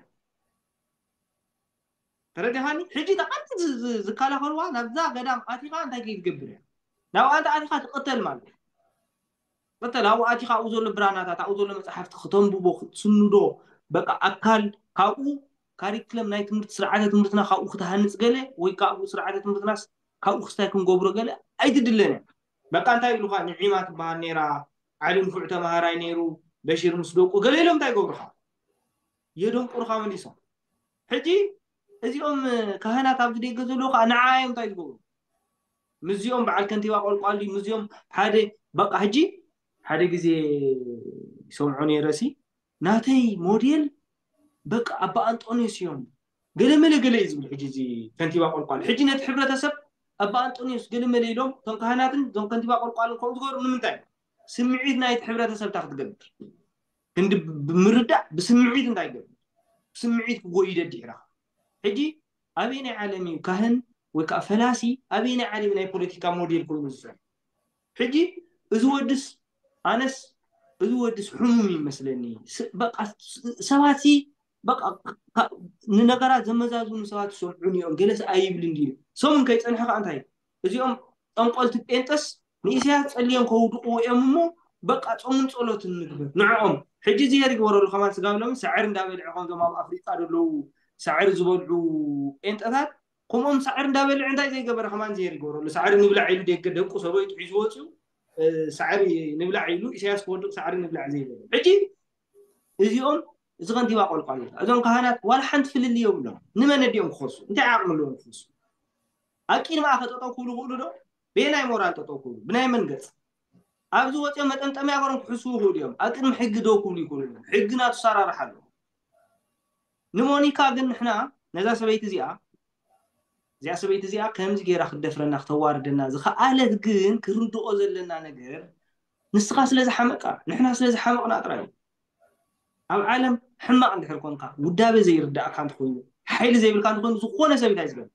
ተረዲኻኒ? ሕጂ ተቐምቲ ዝከላኸልዋ ናብዛ ገዳም ኣቲኻ እንታይ ከይትገብር እያ ናብኣ እንተ ኣቲኻ ትቕተል ማለት እዩ። ቅተል ኣብኡ ኣቲኻ ኣብኡ ዘሎ ብራናታት ኣብኡ ዘሎ መፅሓፍቲ ክተንብቦ ክትስንዶ በቃ ኣካል ካብኡ ካሪክለም ናይ ትምህርቲ ስርዓተ ትምህርትና ካብኡ ክትሃንፅ ገለ ወይ ካብኡ ስርዓተ ትምህርትናስ ካብኡ ክስታይ ክንገብሮ ገለ ኣይትድለን እያ። በቃ እንታይ ይብሉኻ ንዒማ ትበሃል ነይራ ዓሊ ንፉዕ ተምሃራይ ነይሩ በሺር ምስ ደቁ ገለ ኢሎም እንታይ ይገብሩኻ የደንቁሩኻ መሊሶም። ሕጂ እዚኦም ካህናት ኣብዚ ደገ ዘለዉ ከዓ ንዓ እዮም እንታይ ዝገብሩ? ምስዚኦም በዓል ከንቲባ ቆልቋል ድዩ? ምስዚኦም ሓደ በቃ ሕጂ ሓደ ግዜ ይሰምዖ ነይረሲ ናተይ ሞዴል በቃ ኣባ ኣንጦንዮስ እዮም ገለመለ ገለ እዩ ዝብል። ሕጂ እዚ ከንቲባ ቆልቋል ሕጂ ነቲ ሕብረተሰብ ኣባ ኣንጦንዮስ ገለመለ ኢሎም እቶም ካህናትን እዞም ከንቲባ ቆልቋልን ከምኡ ዝገበሩ ንምንታይ? ስምዒት ናይቲ ሕብረተሰብ እንታይ ክትገብር? ክንዲ ብምርዳእ ብስምዒት እንታይ ይገብር? ብስምዒት ክጎይ ደዲሕራ ሕጂ ኣበይ ናይ ዓለም እዩ ካህን ወይ ከዓ ፈላሲ ኣበይ ናይ ዓለም ናይ ፖለቲካ ሞዴል ኮይኑ ዝሰርሕ? ሕጂ እዚ ወድስ ኣነስ እዚ ወድስ ሕሙም ይመስለኒ። ስ- በቃ ስ- ሰባት ሲ በቃ ካ- ንነገራት ዘመዛዝኑ ሰባት ይሰምዑን እዮም። ገለስ ኣይብልን ድዩ? ሰሙን ከይፀንሐ ከዓ እንታይ እዚኦም ጠንቆልቲ ጴንጠስ ንኢሳያስ ጸልዮም ከውድቕዎ እዮም እሞ በቃ ጾምን ጸሎትን ንግበር ንዕኦም። ሕጂ እዚ ሄር ይግበረሉ ከማን ስጋብ ሎሚ ሳዕሪ እንዳበልዐ ከምዞም ኣብ ኣፍሪቃ ዘለዉ ሳዕሪ ዝበልዑ ጴንጠታት ከምኦም ሳዕሪ እንዳበልዐ እንታይ ዘይገበረ ከማን እዚ ሄር ይግበረሉ። ሳዕሪ ንብላዕ ኢሉ ደገ ደቁ ሰበይቱ ሒዙ ወፅዩ ሳዕሪ ንብላዕ ኢሉ ኢሳያስ ክወድቕ ሳዕሪ ንብላዕ ዘይበለ ሕጂ እዚኦም እዚ ከንቲባ ቆልቋል እዞም ካህናት ዋላ ሓንቲ ፍልል የብሎም። ንመን ኣዲኦም ክኸሱ እንታይ ዓቕሚ ኣለዎም ክኸሱ? ኣብ ቅድሚ ኣኸ ጠጠው ክብሉ ይኽእሉ ዶ? ብየናይ ሞራል ጠጠው ክብሉ ብናይ መን ገፅ? ኣብዚ ወፂኦም መጠምጠምያ ገሮም ክሕስቡ ይኽእሉ እዮም። ኣብ ቅድሚ ሕጊ ደው ክብሉ ይኽእሉ እዮም። ሕጊ ናቱ ኣሰራርሓ ኣለዎ። ንሞኒካ ግን ንሕና ነዛ ሰበይቲ እዚኣ እዚኣ ሰበይቲ እዚኣ ከምዚ ገይራ ክትደፍረና ክተዋርደና ዝኸኣለት ግን ክርድኦ ዘለና ነገር ንስኻ ስለ ዝሓመቃ ንሕና ስለ ዝሓመቕና ጥራይ እዩ። ኣብ ዓለም ሕማቕ እንድሕር ኮንካ ውዳበ ዘይርዳእካ እንተኮይኑ ሓይሊ ዘይብልካ እንተኮይኑ ዝኾነ ሰብ እንታይ ዝገብ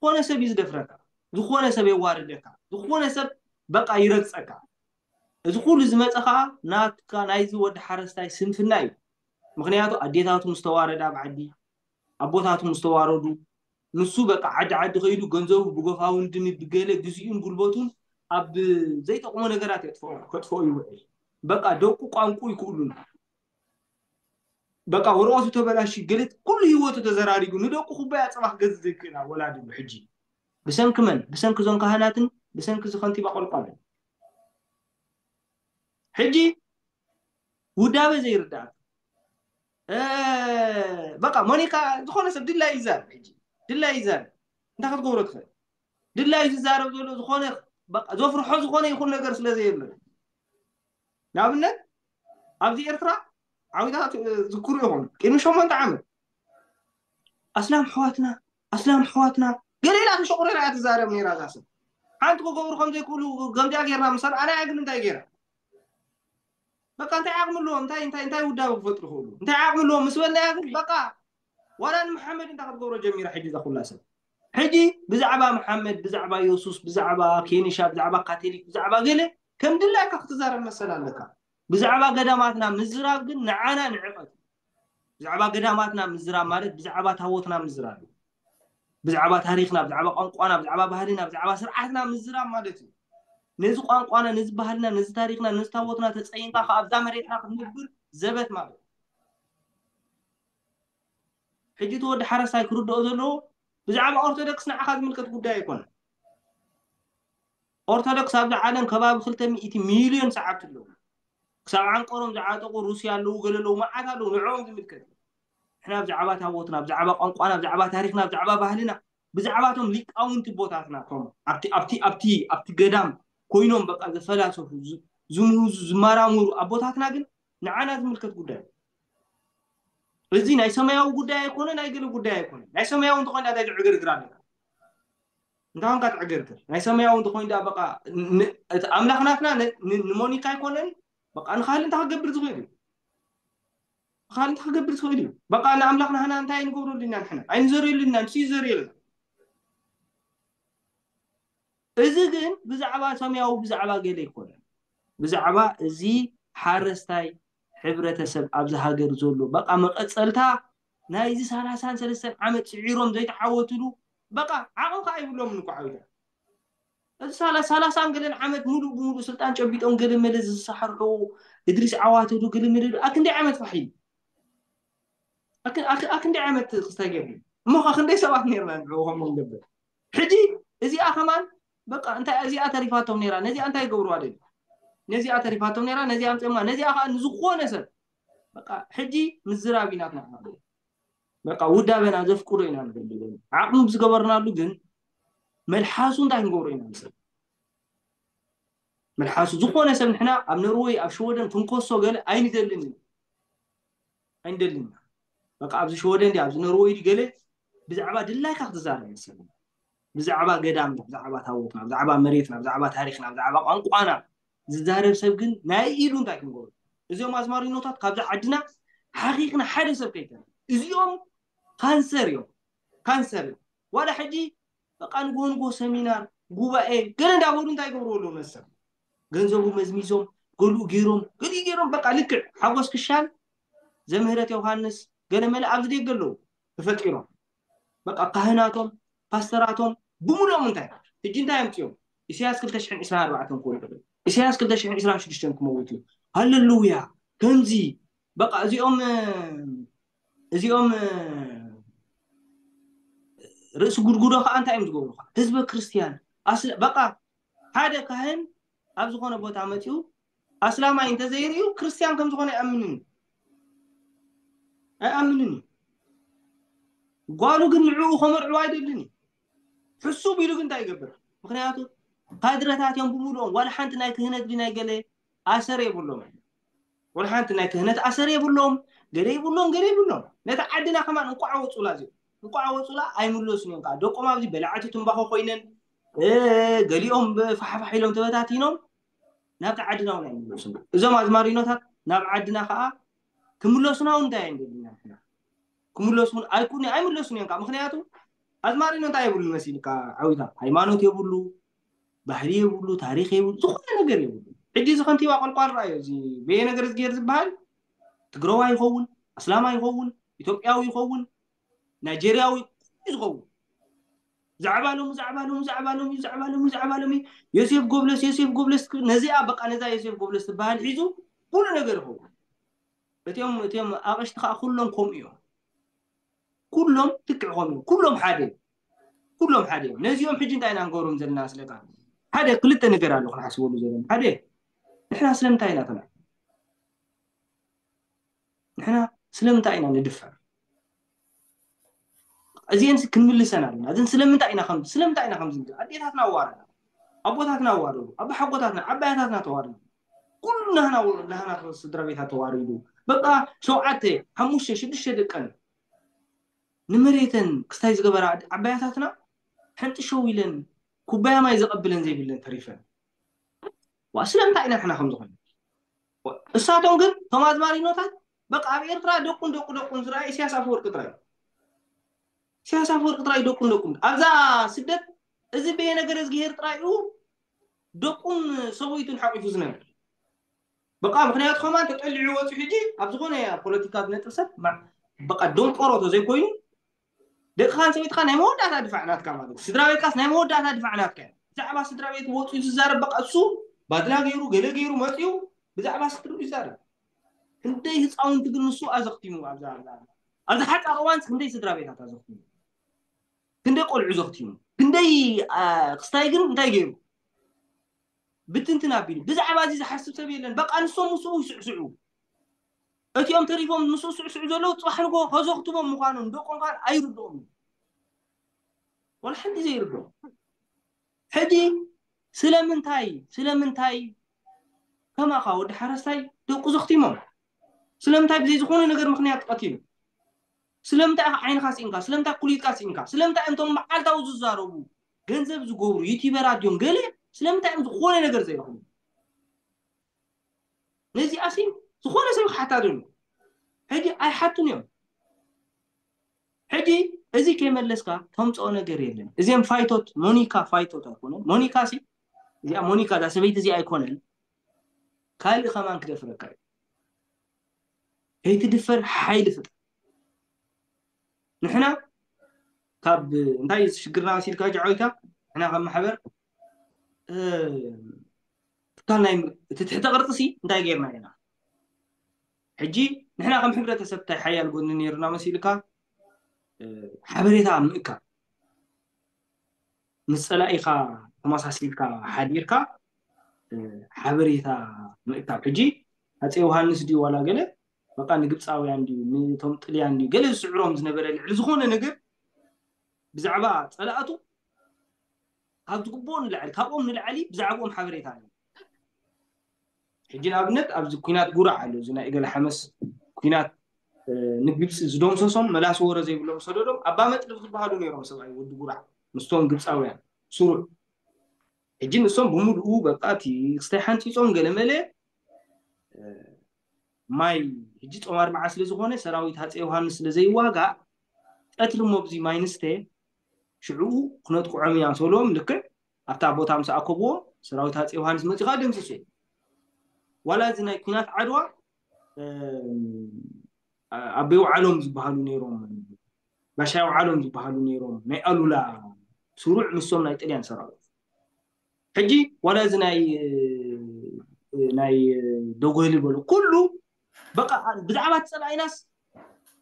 ዝኾነ ሰብ እዩ ዝደፍረካ ዝኾነ ሰብ የዋርደካ ዝኾነ ሰብ በቃ ይረግፀካ። እዚ ኩሉ ዝመፀ ከዓ ናትካ ናይዚ ወዲ ሓረስታይ ስንፍና እዩ። ምክንያቱ ኣዴታቱ ምስ ተዋረዳ ኣብ ዓዲ ኣቦታቱ ምስ ተዋረዱ ንሱ በቃ ዓዲ ዓዲ ከይዱ ገንዘቡ ብጎፋውንድሚ ብገለ ግዚኡን ጉልበቱን ኣብ ዘይጠቕሞ ነገራት የጥፍኦ ከጥፍኦ ይውዕል። በቃ ደቁ ቋንቁ ይክእሉን በቃ ወረቀቱ ተበላሽ ገለት ኩሉ ህይወቱ ተዘራሪጉ ንደቁ ኩባያ ፀባ ክገዝእ ዘይክእል ወላዲ ሕጂ ብሰንኪ መን ብሰንኪ እዞም ካህናትን ብሰንኪ እዚ ከንቲባ ቆልቋልን ሕጂ ውዳበ ዘይርዳእ በቃ ሞኒካ ዝኾነ ሰብ ድላይ ይዛረብ ሕጂ ድላይ ይዛረብ እንታይ ክትገብሮ ትኽእል ድላይ ዝዛረብ ዘሎ ዝኾነ ዘፍርሖ ዝኾነ ይኹን ነገር ስለ ዘየብለ ንኣብነት ኣብዚ ኤርትራ ዓዊታት ዝክሩ ይኹን ቅድሚ ሸሞንተ ዓመት ኣስላም ኣሕዋትና ኣስላም ኣሕዋትና ገለ ኢላ ተሸቑሪራ እያ ትዛረብ ነይራ እዛ ሰብ ሓንቲ ክገብሩ ከም ዘይክእሉ ገምዚኣ ጌርና ምስ ኣርኣናያ ግን እንታይ ጌራ በቃ እንታይ ዓቕሚ ኣለዎም እንታይ እንታይ እንታይ ውዳበ ክፈጥሩ ይኽእሉ እንታይ ዓቕሚ ኣለዎም ምስ በልናያ ግን በቃ ዋላ ንመሓመድ እንታይ ክትገብሮ ጀሚራ ሕጂ እዛ ኩላ ሰብ ሕጂ ብዛዕባ መሓመድ ብዛዕባ የሱስ ብዛዕባ ኬኒሻ ብዛዕባ ካቶሊክ ብዛዕባ ገለ ከም ድላይካ ክትዛረብ መሰል ኣለካ ብዛዕባ ገዳማትና ምዝራብ ግን ንዓና ንዕቐት ብዛዕባ ገዳማትና ምዝራብ ማለት ብዛዕባ ታቦትና ምዝራብ እዩ ብዛዕባ ታሪክና ብዛዕባ ቋንቋና ብዛዕባ ባህልና ብዛዕባ ስርዓትና ምዝራብ ማለት እዩ ነዚ ቋንቋና ነዚ ባህልና ነዚ ታሪክና ነዚ ታቦትና ተፀይንካ ከኣብዛ መሬትና ክትንብር ዘበት ማለት እዩ ሕጂ እቲ ወዲ ሓረስታይ ክርድኦ ዘለዎ ብዛዕባ ኦርቶዶክስ ንዓኻ ዝምልከት ጉዳይ ኣይኮነን ኦርቶዶክስ ኣብዚ ዓለም ከባቢ ክልተ ሚእቲ ሚልዮን ሰዓብቲ ኣለዉ ክሳብ ዓንቀሮም ዝዓጠቑ ሩስያ ኣለዉ ገለ ኣለዉ መዓት ኣለዉ ንዕኦም ዝምልከት ንሕና ብዛዕባ ታቦትና ብዛዕባ ቋንቋና ብዛዕባ ታሪክና ብዛዕባ ባህልና ብዛዕባቶም ሊቃውንቲ ቦታትና ቶም ኣብቲ ኣብቲ ኣብቲ ኣብቲ ገዳም ኮይኖም በቃ ዝፈላሰፉ ዝምህዙ ዝመራምሩ ኣቦታትና ግን ንዓና ዝምልከት ጉዳይ እዚ ናይ ሰማያዊ ጉዳይ ኣይኮነ ናይ ገለ ጉዳይ ኣይኮነ ናይ ሰማያዊ እንተኮይና እንታይ ትዕግርግር ኣለካ እንታይ ኮንካ ትዕግርግር ናይ ሰማያዊ እንተኮይኑ ዳ በቃ እቲ ኣምላኽ ናትና ንሞኒካ ኣይኮነን በቃ ንካህል እንታይ ክገብር ዝኽእል እዩ ንካህል እንታይ ክገብር ዝኽእል እዩ በቃ ንኣምላኽ ናህና እንታይ ንገብረሉ ኢና ንሕና ኣይንዘርየሉ ኢና ንሱ ይዘርየልና እዚ ግን ብዛዕባ ሰማያዊ ብዛዕባ ገለ ኣይኮነን ብዛዕባ እዚ ሓረስታይ ሕብረተሰብ ኣብዚ ሃገር ዘሎ በቃ መቐፀልታ ናይዚ ሰላሳን ሰለስተን ዓመት ስዒሮም ዘይተዓወትሉ በቃ ዓቕሚ ከዓ ይብሎም ንኳ ዓዊታ እዚ ሰላሳን ገለን ዓመት ሙሉእ ብሙሉእ ስልጣን ጨቢጦም ገለ መለ ዝሰሓርሑ እድሪስ ዓዋተዱ ገለ መለ ኣክንደይ ዓመት ፋሕ ኣክንደይ ዓመት ክስታይ ገይሩ እሞ ከዓ ክንደይ ሰባት ነርና ንዕኡ ከምኡ ንገብር ሕጂ እዚኣ ከማን በቃ እንታይ እዚኣ ተሪፋቶም ነራ ነዚኣ እንታይ ይገብርዋ ደሊ ነዚኣ ተሪፋቶም ነራ ነዚኣ ኣምፅማ ነዚኣ ከዓ ንዝኾነ ሰብ በቃ ሕጂ ምዝራብ ኢናትና በቃ ውዳበና ዘፍቅዶ ኢና ንደሊ። ዓቕሚ ብዝገበርናሉ ግን መልሓሱ እንታይ ክንገብሮ ኢና ንሰብ? መልሓሱ ዝኾነ ሰብ ንሕና ኣብ ኖርወይ ኣብ ሽወደን ክንከሶ ገለ ኣይንደልን ኢና። ኣይንደልን ኢና። በቃ ኣብዚ ሽወደን ድዩ ኣብዚ ኖርወይ ድዩ ገለ ብዛዕባ ድላይካ ክትዛረብ መሰለና። ብዛዕባ ገዳምና፣ ብዛዕባ ታቦትና፣ ብዛዕባ መሬትና፣ ብዛዕባ ታሪኽና፣ ብዛዕባ ቋንቋና ዝዛረብ ሰብ ግን ናይ ኢዱ እንታይ ክንገብሮ? እዚኦም ኣዝማሪኖታት ካብዛ ዓድና ሓኺኽና ሓደ ሰብ ከይተረፈ። እዚኦም ካንሰር እዮም። ካንሰር እዮም። ዋላ ሕጂ በቃ ንግሆ ንግሆ ሰሚናር፣ ጉባኤ፣ ገለ እንዳበሉ እንታይ ይገብሩ ኣለዉ ነሰብ? ገንዘቡ መዝሚዞም፣ ገሊኡ ገይሮም፣ ገሊኡ ገይሮም፣ በቃ ልክዕ ሓጎስ ክሻን ዘምህረት ዮሃንስ ገለ መለ ኣብዚ ደገ ኣለዉ ተፈጢሮም። በቃ ካህናቶም፣ ፓስተራቶም ብምሉኦም እንታይ? ሕጂ እንታይ ኣምፅኦም? ኢሳያስ ክልተ ሽሕን ዕስራን ኣርባዕተን ክወድቕ እዩ። ኢሳያስ ክልተ ሽሕን ዕስራን ሽዱሽተን ክመውት እዩ። ሃለሉያ። ከምዚ በቃ እዚኦም፣ እዚኦም ርእሲ ጉድጉዶ ከዓ እንታይ እዮም ዝገብሩ? ከዓ ህዝበ ክርስቲያን ኣስለ-፣ በቃ ሓደ ካህን ኣብ ዝኾነ ቦታ መፂኡ ኣስላማይ እንተዘይርእዩ ክርስቲያን ከም ዝኾነ ኣይኣምንን እዩ። ኣይኣምንን እዩ። ጓሉ ግን ንዕኡ ከመርዕዋ ኣይደልን እዩ። ሕሱብ ኢሉ ግን እንታይ ይገብር? ምክንያቱ ካድረታት እዮም ብምሉኦም። ዋላ ሓንቲ ናይ ክህነት ድዩ ናይ ገለ ኣሰር የብሎም። ዋላ ሓንቲ ናይ ክህነት ኣሰር የብሎም። ገለ ይብሎም፣ ገለ ይብሎም። ነታ ዓድና ከማን እንቋዕ ወፁላ እዚኦም። እንቋዕ ወፁላ ኣይምለሱን እዮም ከዓ። ደቆም ኣብዚ በላዕቲ ትንባኾ ኮይነን፣ እ፣ ገሊኦም ብፋሕፋሕ ኢሎም ተበታቲኖም ናብቲ ዓድና እውን ኣይምለሱን። እዞም ኣዝማሪኖታት ናብ ዓድና ከዓ ክምለሱና እውን እንታይ ኣይንደልና ንሕና። ክምለሱ እውን ኣይኩን-፣ ኣይምለሱን እዮም ከዓ። ምክንያቱ ኣዝማሪኖ እንታይ የብሉን መሲልካ ዓዊታ? ሃይማኖት የብሉ፣ ባህሊ የብሉ፣ ታሪኽ የብሉ፣ ዝኾነ ነገር የብሉ። ሕጂ እዚ ከንቲባ ቆልቋል ረኣዮ፣ እዚ በየ ነገር እዝግሄር ዝበሃል ትግረዋይ ይኸውን፣ ኣስላማይ ይኸውን፣ ኢትዮጵያዊ ይኸውን፣ ናይጄርያዊ፣ ኩሉ ዝኸውን። ዛዕባ ሎሚ፣ ዛዕባ ሎሚ፣ ዛዕባ ሎሚ፣ ዛዕባ ሎሚ፣ ዛዕባ ሎሚ፣ ዮሴፍ ጎብለስ፣ ዮሴፍ ጎብለስ ክብል፣ ነዚኣ በቃ ነዛ ዮሴፍ ጎብለስ ትበሃል ሒዙ ኩሉ ነገር ይኸውን። እቲኦም፣ እቲኦም ኣቕሽቲ ከዓ ኩሎም ከምኡ እዮም። ኩሎም ትክዕ ከምኡ እዮም። ኩሎም ሓደ እዮም። ኩሎም ሓደ እዮም። ነዚኦም ሕጂ እንታይ ኢና ንገብሮም ዘለና ስለካ? ሓደ ክልተ ነገር ኣሎ ክንሓስበሉ ዘለና። ሓደ፣ ንሕና ስለምንታይ ኢና ተና-፣ ንሕና ስለምንታይ ኢና ንድፈር? እዚአን ክንምልሰን ኣለና። እዘን ስለምንታይ ኢና ከም-፣ ስለምንታይ ኢና ከምዚ ንብል? ኣዴታትና ኣዋረዳ፣ ኣቦታትና ኣዋረዱ፣ ኣቦሓጎታትና፣ ዓባያታትና ተዋረዱ። ኩሉ ናህና ወ-፣ ናህና ስድራ ቤታት ተዋሪዱ። በቃ ሸውዓተ፣ ሓሙሽተ፣ ሽዱሽተ ደቀን ንመሬተን ክስታይ ዝገበራ ዓባያታትና ሕንጥሸው ኢለን ኩባያ ማይ ዘቐብለን ዘይብለን ተሪፈን። ዋ፣ ስለምንታይ ኢና ንሕና ከም ዝኾነ? ዋ፣ እሳቶም ግን፣ እቶም ኣዝማሪኖታት፣ በቃ ኣብ ኤርትራ ደቁን ደቁ ደቁን ዝረኣየ ኢሳያስ ኣፈወርቂ ጥራይ እዩ። ኢሳያስ ኣፈወርቂ ጥራይ ደቁን ደቁን። ኣብዛ ስደት እዚ በየ ነገር እዝግሄር ጥራይ እዩ ደቁን ሰበይቱን ሓቂፉ ዝነብር። በቃ ምክንያቱ ከማን ተጠሊዑ ወፂኡ ሕጂ ኣብ ዝኾነ ፖለቲካ ዝነጥፍ ሰብ ማ-፣ በቃ ደንቆሮ ተዘይኮይኑ ደቅኻን ሰበይትኻ ናይ መወዳእታ ድፋዕ ናትካ ማለት እዩ። ስድራ ቤትካስ ናይ መወዳእታ ድፋዕ ናትካ እዩ። ብዛዕባ ስድራ ቤት ወፂኡ ዝዛረብ በቃ እሱ ባድላ ገይሩ ገለ ገይሩ መፂኡ ብዛዕባ ስድርኡ ይዛረብ። ክንደይ ህፃውንቲ ግን ንሱ ኣዘኽቲሙ ኣብዛ፣ ኣብዛ፣ ኣብዚ ሓፃር እዋንስ ክንደይ ስድራ ቤታት ኣዘኽቲሙ፣ ክንደይ ቆልዑ ዘኽቲሙ፣ ክንደይ፣ አ፣ ክስታይ ግን እንታይ ገይሩ? ብትንትን ኣቢሉ። ብዛዕባ እዚ ዝሓስብ ሰብ የለን። በቃ ንሶም ምስኡ ይስዕስዑ። እቲኦም ተሪፎም ምስኡ ስዕስዑ ዘለዉ ፅባሕ ንግሆ ከዘኽትሞም ምዃኖም ደቆም ከዓ ኣይርድኦም እዩ። ወላ ሓንቲ ዘይርድኦም። ሕጂ ስለምንታይ፣ ስለምንታይ ከማኻ ወዲ ሓረስታይ ደቁ ዘኽቲሞም? ስለምንታይ ብዘይ ዝኾነ ነገር ምኽንያት ቀቲሉ? ስለምንታይ ኢኻ ዓይንኻ ስኢንካ? ስለምንታይ ኩሊትካ ስኢንካ? ስለምንታይ እንቶም መዓልታዊ ዝዛረቡ፣ ገንዘብ ዝገብሩ ዩቲበራት ድዮም ገለ፣ ስለምንታይ እዮም ዝኾነ ነገር ዘይረኽቡ? ነዚኣሲ ዝኾነ ሰብ ክሓታ ደሉ። ሕጂ ኣይሓቱን እዮም። ሕጂ እዚ ከይመለስካ ተምፅኦ ነገር የለን። እዚኦም ፋይቶት፣ ሞኒካ ፋይቶት ኣይኮነን። ሞኒካ ሲ፣ እዚኣ ሞኒካ፣ እዛ ሰበይቲ እዚኣ ኣይኮነን። ካልእ ከማን ክደፍረካ እዩ። ከይትድፈር ሓይሊ ፍጠር። ንሕና ካብ እንታይ ሽግርና መሲልካ ጃዓዊታ፣ ንሕና ካብ ማሕበር፣ እ፣ ትካል ናይ ም-፣ እቲ ትሕተ ቅርፂ ሲ እንታይ ጌርና ኢና? ሕጂ ንሕና ከም ሕብረተሰብ እንታይ ሓያል ጎኒ ነይሩና መሲልካ? እ፣ ሓበሬታ ምእካብ። ምስ ጸላኢኻ ተመሳሲልካ ሓዲርካ፣ እ፣ ሓበሬታ ምእካብ። ሕጂ ኣፄ ዮሃንስ ድዩ ዋላ ገለ በቃ ንግብፃውያን ድዩ፣ ንቶም ጥልያን ድዩ፣ ገለ ዝስዕሮም ዝነበረ ልዕሊ ዝኾነ ነገር ብዛዕባ ፀላእቱ ካብ ዝግብኦ ንላዕሊ፣ ካብኦም ንላዕሊ ብዛዕባኦም ሓበሬታ ኣለዎ። ሕጂ ንኣብነት ኣብዚ ኩናት ጉራዕ ኣሎ፣ እዚ ናይ እገለ ሓመስ ኩናት ንግብፂ ዝደምሰሶም መላሲ ወረ ዘይብሎም ሰደዶም ኣባ መጥልፍ ዝበሃሉ ነይሮም ሰብኣይ ወዲ ጉራዕ ምስቶም ግብፃውያን ስሩዕ። ሕጂ ንሶም ብምሉኡ በቃ እቲ ክስታይ ሓንፂፆም ገለመለ ማይ ሕጂ ጾም ኣርብዓ ስለ ዝኾነ ሰራዊት ሃፀይ ዮሃንስ ስለ ዘይዋጋእ ቀትሪ እሞ ብዚ ማይ ንስተ ሽዕኡ ክነጥቅዖም ኢና ምስ በልዎም ልክዕ ኣብታ ቦታ ምስ ኣከብዎ ሰራዊት ሃፀይ ዮሃንስ መፂኡ ከዓ ደምስሱ። ዋላ እዚ ናይ ኩናት ዓድዋ ኣበይ ውዓሎም ዝበሃሉ ነይሮም፣ ጋሻ ውዓሎም ዝበሃሉ ነይሮም ናይ ኣሉላ ስሩዕ ንሶም ናይ ጥልያን ሰራዊት። ሕጂ ዋላ እዚ ናይ ናይ ደጎሊ በሉ ኩሉ በቃ ብዛዕባ ፀላኢናስ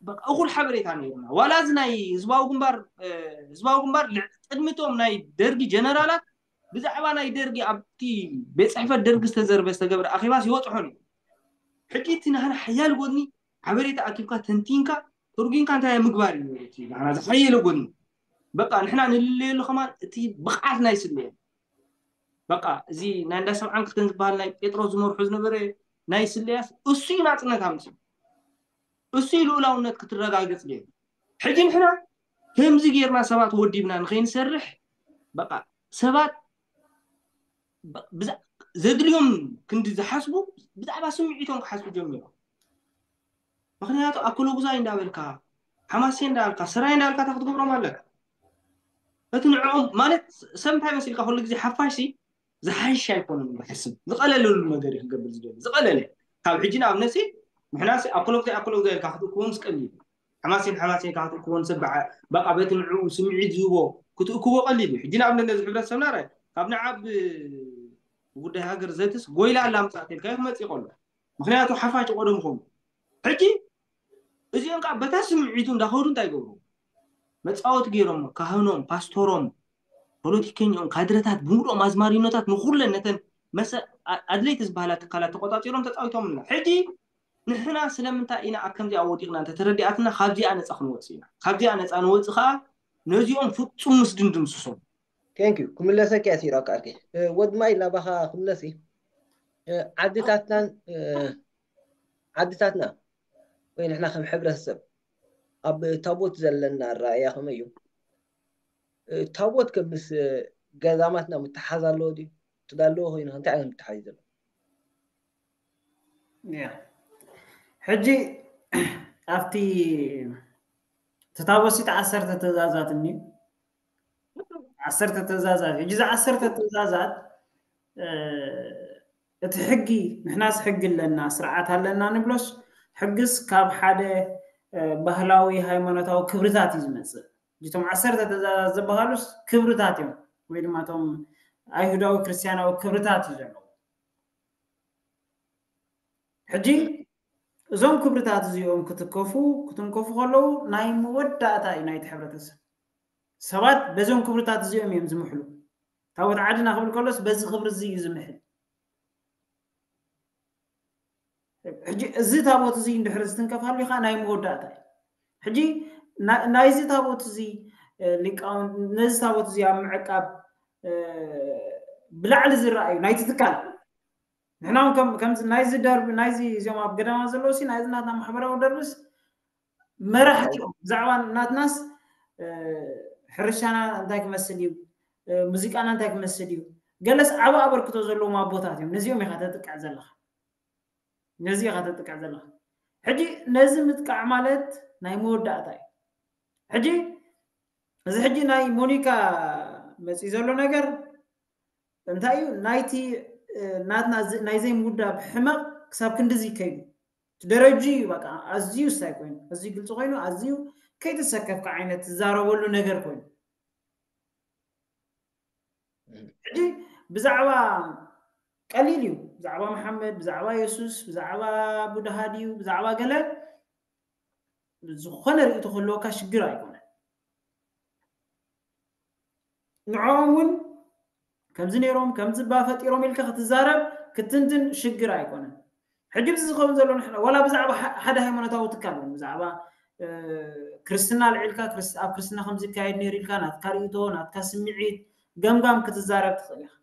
በቃ እኹል ሓበሬታ ነይሩና። ዋላ እዚ ናይ ህዝባዊ ግንባር ህዝባዊ ግንባር ቅድሚቶም ናይ ደርጊ ጀነራላት ብዛዕባ ናይ ደርጊ ኣብቲ ቤት ፅሕፈት ደርጊ ዝተዘርበ ዝተገብረ ኣኼባስ ይወፅሖን እዩ። ሕጂ እቲ ናህና ሓያል ጎድኒ ሓበሬታ ኣኪብካ ተንቲንካ ትርጉምካ እንታይ ምግባር እዩ እቲ ናህና ዝሓየለ ጎድኒ። በቃ ንሕና ንልለየሉ ከማን እቲ ብቕዓት ናይ ስለየ በቃ እዚ ናይ እንዳ ሰብዓን ክልተን ዝበሃል ናይ ጴጥሮስ ዝመርሑ ዝነበረ ናይ ስለያስ እሱ እዩ ናፅነት ኣምፅኡ። እሱ እዩ ልኡላውነት ክትረጋገፅ ድዩ? ሕጂ ንሕና ከምዚ ጌርና ሰባት ወዲብና ንኸይንሰርሕ በቃ ሰባት ዘድልዮም ክንዲ ዝሓስቡ ብዛዕባ ስምዒቶም ክሓስቡ ጀሚሮም። ምክንያቱ ኣክሎጉዛይ እንዳበልካ ሓማሴ እንዳበልካ ሰራይ እንዳበልካ እንታይ ክትገብሮም ኣለካ? እቲ ንዕኦም ማለት ሰብ እንታይ መሲልካ ኩሉ ግዜ ሓፋሽ ሲ ዝሓይሽ ኣይኮነን ዝሓስብ ዝቐለለሉ ነገር እዩ ክገብር ዝደሊ ዝቐለለ ካብ ሕጂ ንኣብነት ሲ ንሕና ሲ ኣክሎጉዛይ ኣክሎጉዛይ ኢልካ ክትእክቦም ዝቀሊል ሓማሴን ሓማሴን ካብ ክትእክቦ ንሰብ በዓ በቃ በቲ ንዕኡ ስምዒት ዝህቦ ክትእክቦ ቀሊል እዩ። ሕጂ ንኣብነት ነዚ ሕብረተሰብና ራይ ካብ ንዓብ ጉዳይ ሃገር ዘትስ ጎይላ ኣላ ምጻእት ኢልካ ክመጽእ ይቀሎ። ምክንያቱ ሓፋሽ ቀደም ኾኑ ሕጂ እዚኦም ከዓ በታ ስምዒቱ እንዳኸዱ እንታይ ይገብሩ መጻወቲ ገይሮም ካህኖም ፓስቶሮም ፖለቲከኛኦም ካድረታት ብምሉኦም ኣዝማሪኖታት ንኩለን ነተን መሰ ኣድለይቲ ዝበሃላ ትካላት ተቆጻጺሮም ተጻዊቶምና ሕጂ ንሕና ስለምንታይ ኢና ኣብ ከምዚኣ ወዲቕና እንተተረዲኣትና ካብዚኣ ነፃ ክንወፅእ ኢና። ካብዚኣ ነፃ ንወፅእ ከዓ ነዚኦም ፍፁም ምስ ድንድምስሶም። ቴንክ ዩ ክምለሰኪ እያ ሲራካ ኣርኬ ወድ ማይ ናባኻ ክምለስ ዓድታትናን ዓድታትና ወይ ንሕና ከም ሕብረተሰብ ኣብ ታቦት ዘለና ኣረኣያ ከመይ እዩ? ታቦት ከምስ ገዳማትና ምትሓዝ ኣለዎ ድዩ? ትዳለዎ ኮይኑ እንታይ ዓይነት ምትሓዝ ዘሎ? ሕጂ ኣብቲ ተታወሲት ዓሰርተ ትእዛዛት እኒ ዓሰርተ ትእዛዛት ሕጂ እዚ ዓሰርተ ትእዛዛት እቲ ሕጊ ንሕናስ ሕጊ ኣለና ስርዓት ኣለና ንብሎስ ሕግስ ካብ ሓደ ባህላዊ ሃይማኖታዊ ክብርታት እዩ ዝመፅእ። እቶም ዓሰርተ ትእዛዛት ዝበሃሉስ ክብርታት እዮም ወይ ድማ እቶም ኣይሁዳዊ ክርስትያናዊ ክብርታት እዩ ዘለዉ። ሕጂ እዞም ክብርታት እዚኦም ክትከፉ ክትንከፉ ከለዉ ናይ መወዳእታ እዩ ናይቲ ሕብረተሰብ። ሰባት በዞም ክብርታት እዚኦም እዮም ዝምሕሉ። ታቦት ዓድና ክብል ከሎስ በዚ ክብሪ እዚ እዩ ዝምሕል። ሕጂ እዚ ታቦት እዚ እንድሕር ዝትንከፍ ሃልዩ ከዓ ናይ መወዳእታ እዩ። ሕጂ ናይዚ ታቦት እዚ ሊቃውንት ነዚ ታቦት እዚ ኣብ ምዕቃብ ብላዕሊ ዝረኣዩ ናይቲ ትካል ንሕና እውን ከም- ከምዚ ናይዚ ደርቢ ናይዚ እዚኦም ኣብ ገዳማት ዘለዉ ሲ ናይዚ ናትና ማሕበራዊ ደርብስ መራሕቲ እዮም። ብዛዕባ ናትናስ እ፣ ሕርሻና እንታይ ክመስል እዩ፣ እ፣ ሙዚቃና እንታይ ክመስል እዩ፣ ገለስ ዓቢ ኣበርክቶ ዘለዎም ኣቦታት እዮም። ነዚኦም ኢኻ ተጥቅዕ ዘለኻ፣ ነዚ ኢኻ ተጥቅዕ ዘለኻ። ሕጂ ነዚ ምጥቃዕ ማለት ናይ መወዳእታ እዩ። ሕጂ እዚ ሕጂ ናይ ሞኒካ መፅዩ ዘሎ ነገር እንታይ እዩ ናይቲ ናትና ናይ ዘይምውዳብ ሕመቕ ክሳብ ክንድዚ ከይዱ ደረጁ እዩ በቃ ኣዝዩ ስታይ ኮይኑ ኣዝዩ ግልፂ ኮይኑ ኣዝዩ ከይተሰከፍካ ዓይነት ትዛረበሉ ነገር ኮይኑ ሕጂ ብዛዕባ ቀሊል እዩ ብዛዕባ መሓመድ ብዛዕባ የሱስ ብዛዕባ ቡድሃ ድዩ ብዛዕባ ገለ ዝኾነ ርእይቶ ክህልወካ ሽግር ኣይኮነን ንዕኦም እውን ከምዚ ነይሮም ከምዚ ባ ፈጢሮም ኢልካ ክትዛረብ ክትንትን ሽግር ኣይኮነን ሕጂ እዚ ዝኸውን ዘሎ ንሕና ዋላ ብዛዕባ ሓደ ሃይማኖታዊ ትካል እውን ብዛዕባ ክርስትና ልዒልካ ኣብ ክርስትና ከምዚ ይካየድ ነይሩ ኢልካ ናትካ ርእቶ ናትካ ስምዒት ገምጋም ክትዛረብ ትኽእል ኢኻ።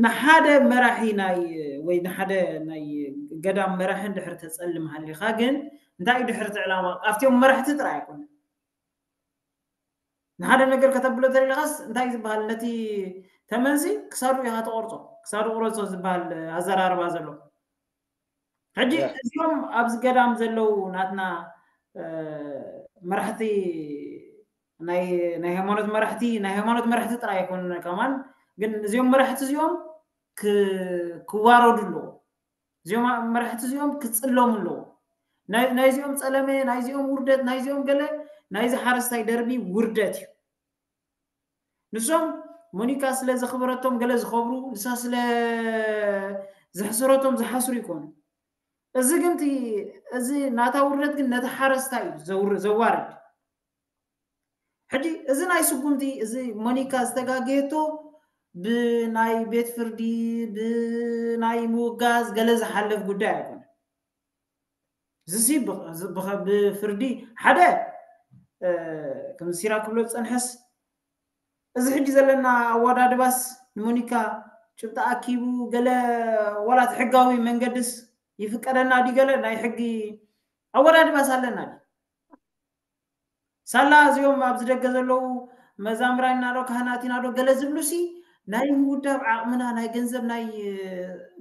ንሓደ መራሒ ናይ ወይ ንሓደ ናይ ገዳም መራሒ እንድሕር ተፀልም ሃሊኻ ግን እንታይ እዩ ድሕርቲ ዕላማ ኣብቲኦም መራሕቲ ጥራይ ኣይኮነ ንሓደ ነገር ከተብሎ ተሪልኻስ እንታይ ዝበሃል ነቲ ተመንሲ ክሳዱ ኢኻ ተቆርፆ ክሳዱ ቁረፆ ዝበሃል ኣዘራርባ ዘሎ ሕጂ እዚኦም ኣብዚ ገዳም ዘለዉ ናትና መራሕቲ ናይ ሃይማኖት መራሕቲ ናይ ሃይማኖት መራሕቲ ጥራይ ኣይኮኑን ከማን ግን እዚኦም መራሕቲ እዚኦም ክዋረዱ ኣለዎ እዚኦም መራሕቲ እዚኦም ክፅለሙ ኣለዎ ናይዚኦም ፀለመ ናይዚኦም ውርደት ናይዚኦም ገለ ናይዚ ሓረስታይ ደርቢ ውርደት እዩ ንሶም ሞኒካ ስለ ዘኽበረቶም ገለ ዝኸብሩ ንሳ ስለ ዘሕስረቶም ዝሓስሩ ይኮኑ እዚ ግን እዚ ናታ ውርደት ግን ነቲ ሓረስታ እዩ ዘዋርድ ሕጂ እዚ ናይ ስጉምቲ እዚ ሞኒካ ዝተጋገየቶ ብናይ ቤት ፍርዲ ብናይ ምውጋዝ ገለ ዝሓልፍ ጉዳይ ኣይኮነ እዚ ብፍርዲ ሓደ ከም ሲራ ክብሎ ዝፀንሐስ እዚ ሕጂ ዘለና ኣወዳድባስ ንሞኒካ ጭብጣ ኣኪቡ ገለ ዋላት ሕጋዊ መንገድስ ይፍቀደና ዲ ገለ ናይ ሕጊ ኣወዳድባስ ኣለና ዲ ሳላ እዚኦም ኣብዚ ደገ ዘለዉ መዛምራይና ዶ ካህናት ኢና ዶ ገለ ዝብሉሲ ናይ ምውዳብ ዓቕምና ናይ ገንዘብ ናይ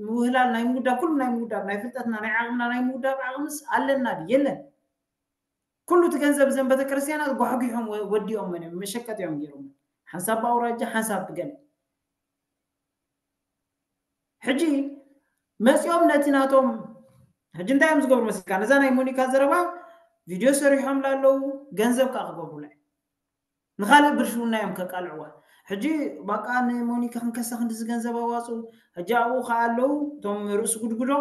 ምውህላል ናይ ምውዳብ ኩሉ ናይ ምውዳብ ናይ ፍልጠትና ናይ ዓቕምና ናይ ምውዳብ ዓቕምስ ኣለና የለን ኩሉ እቲ ገንዘብ እዘን ቤተክርስትያናት ጓሕጒሖም ወዲኦም መሸቀጥ እዮም ገይሮም ሓንሳብ ብኣውራጃ ሓንሳብ ብገለ ሕጂ መፂኦም ነቲ ናቶም ሕጂ እንታይ እዮም ዝገብሩ መስልካ ነዛ ናይ ሞኒካ ዘረባ ቪድዮ ሰሪሖም ላለዉ ገንዘብ ከዓ ክገብሩላ ንካልእ ብልሽውና እዮም ከቃልዕዋ ሕጂ ባቃ ንሞኒካ ክንከሳ ክንድዚ ገንዘብ ኣዋፅኡ ሕጂ ኣብኡ ከዓ ኣለዉ እቶም ርእሲ ጉድጉዶ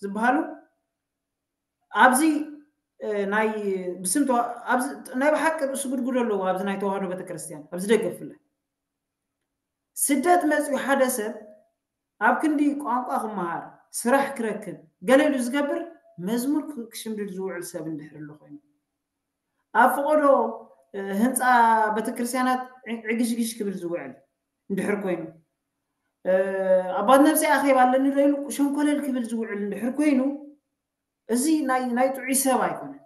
ዝበሃሉ ኣብዚ ናይ ብስም ናይ ብሓቂ ርእሲ ጉድጉዶ ኣለዎ ኣብዚ ናይ ተዋህዶ ቤተክርስትያን ኣብዚ ደገ ብፍላይ ስደት መፅኡ ሓደ ሰብ ኣብ ክንዲ ቋንቋ ክመሃር ስራሕ ክረክብ ገለ ኢሉ ዝገብር መዝሙር ክሽምድድ ዝውዕል ሰብ እንድሕር ኣሎ ኮይኑ ኣብ ፈቆዶ ህንፃ ቤተክርስትያናት ዕግሽግሽ ክብል ዝውዕል እንድሕር ኮይኑ ኣባት ነብሲ ኣኼብ ኣለኒ ዶ ኢሉ ሸንኮለል ክብል ዝውዕል እንድሕር ኮይኑ እዚ ናይ ጥዑይ ሰብ ኣይኮነን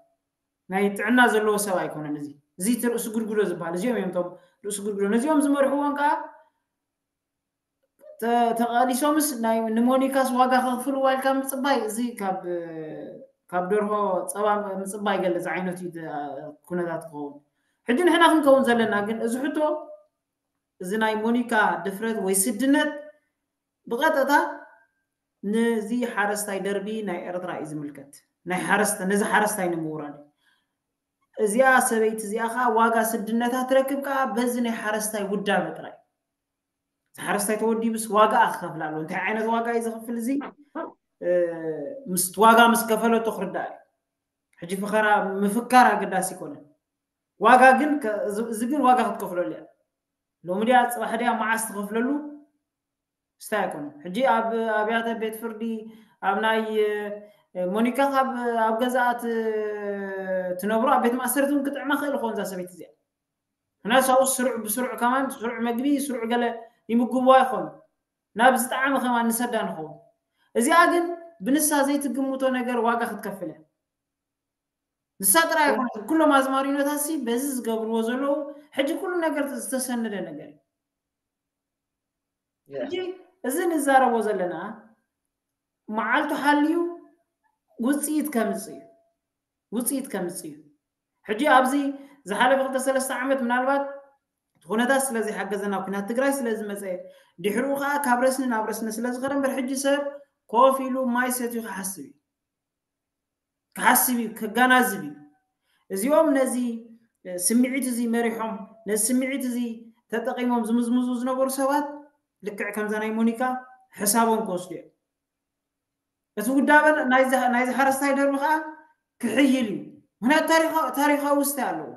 ናይ ጥዕና ዘለዎ ሰብ ኣይኮነን እዚ እዚ እቲ ርእሲ ጉድጉዶ ዝበሃል እዚኦም እዮም ቶም ርእሲ ጉድጉዶ ነዚኦም ዝመርሕዎም ከዓ ተቃሊሶምስ ናይ ንሞኒካስ ዋጋ ከክፍልዋ ኢልካ ምፅባይ እዚ ካብ ካብ ደርሆ ፀባ ምፅባይ ገለ ዝዓይነቱ ኩነታት ክኸውን ሕጂ ንሕና ክንከውን ዘለና ግን እዚ ሕቶ እዚ ናይ ሞኒካ ድፍረት ወይ ስድነት ብቐጥታ ነዚ ሓረስታይ ደርቢ ናይ ኤርትራ እዩ ዝምልከት ናይ ሓረስተ ነዚ ሓረስታይ ንምውራድ እዚኣ ሰበይቲ እዚኣ ከዓ ዋጋ ስድነታ ትረክብ ከዓ በዚ ናይ ሓረስታይ ውዳበ ጥራይ ሓረስታይ ተወዲቡስ ዋጋ ክኸፍል ኣሎ እንታይ ዓይነት ዋጋ እዩ ዝኽፍል እዚ ምስ ዋጋ ምስ ከፈለቶ ክርዳእ እዩ ሕጂ ፈኸራ ምፍካር ኣገዳሲ ይኮነ ዋጋ ግን እዚ ግን ዋጋ ክትከፍለሉ እያ ሎሚ ድያ ፅባሕ ድያ መዓስ ትኸፍለሉ ስታይ ኣይኮነ ሕጂ ኣብ ኣብያተ ቤት ፍርዲ ኣብ ናይ ሞኒካ ካብ ኣብ ገዛኣ ትነብሮ ኣብ ቤት ማእሰርቲ እውን ክጥዕማ ክእል ኸውን እዛ ሰበይቲ እዚኣ ምክንያቱ ሳውስ ስሩዕ ብስሩዕ ከማን ስሩዕ መግቢ ስሩዕ ገለ ይምግብዋ ይኾኑ ናብ ዝጠዓመ ከማን ንሰዳ ንኸውን እዚኣ ግን ብንሳ ዘይትግምቶ ነገር ዋጋ ክትከፍለ ንሳ ጥራይ ኣይኮነት ኩሎም ኣዝማሪኖታት ሲ በዚ ዝገብርዎ ዘለዉ ሕጂ ኩሉ ነገር ዝተሰነደ ነገር እዩ ሕጂ እዚ ንዛረቦ ዘለና መዓልቱ ሓልዩ ውፅኢት ከምፅእ እዩ ውፅኢት ከምፅእ እዩ ሕጂ ኣብዚ ዝሓለፈ ክልተ ሰለስተ ዓመት ምናልባት እቲ ኩነታት ስለ ዘይሓገዘ ናብ ኩናት ትግራይ ስለ ዝመፀ ድሕሪኡ ከዓ ካብ ረስኒ ናብ ረስኒ ስለ ዝኸደ እምበር ሕጂ ሰብ ኮፍ ኢሉ ማይ ሰትዩ ክሓስብ እዩ ክሓስብ እዩ ከጋናዝብ እዩ እዚኦም ነዚ ስምዒት እዚ መሪሖም ነዚ ስምዒት እዚ ተጠቂሞም ዝምዝምዙ ዝነበሩ ሰባት ልክዕ ከምዛ ናይ ሞኒካ ሕሳቦም ክወስዱ እዮም እቲ ውዳበ ናይዚ ሓረስታይ ደርቢ ከዓ ክሕይል እዩ ምክንያቱ ታሪካዊ ውስታይ ኣለዎ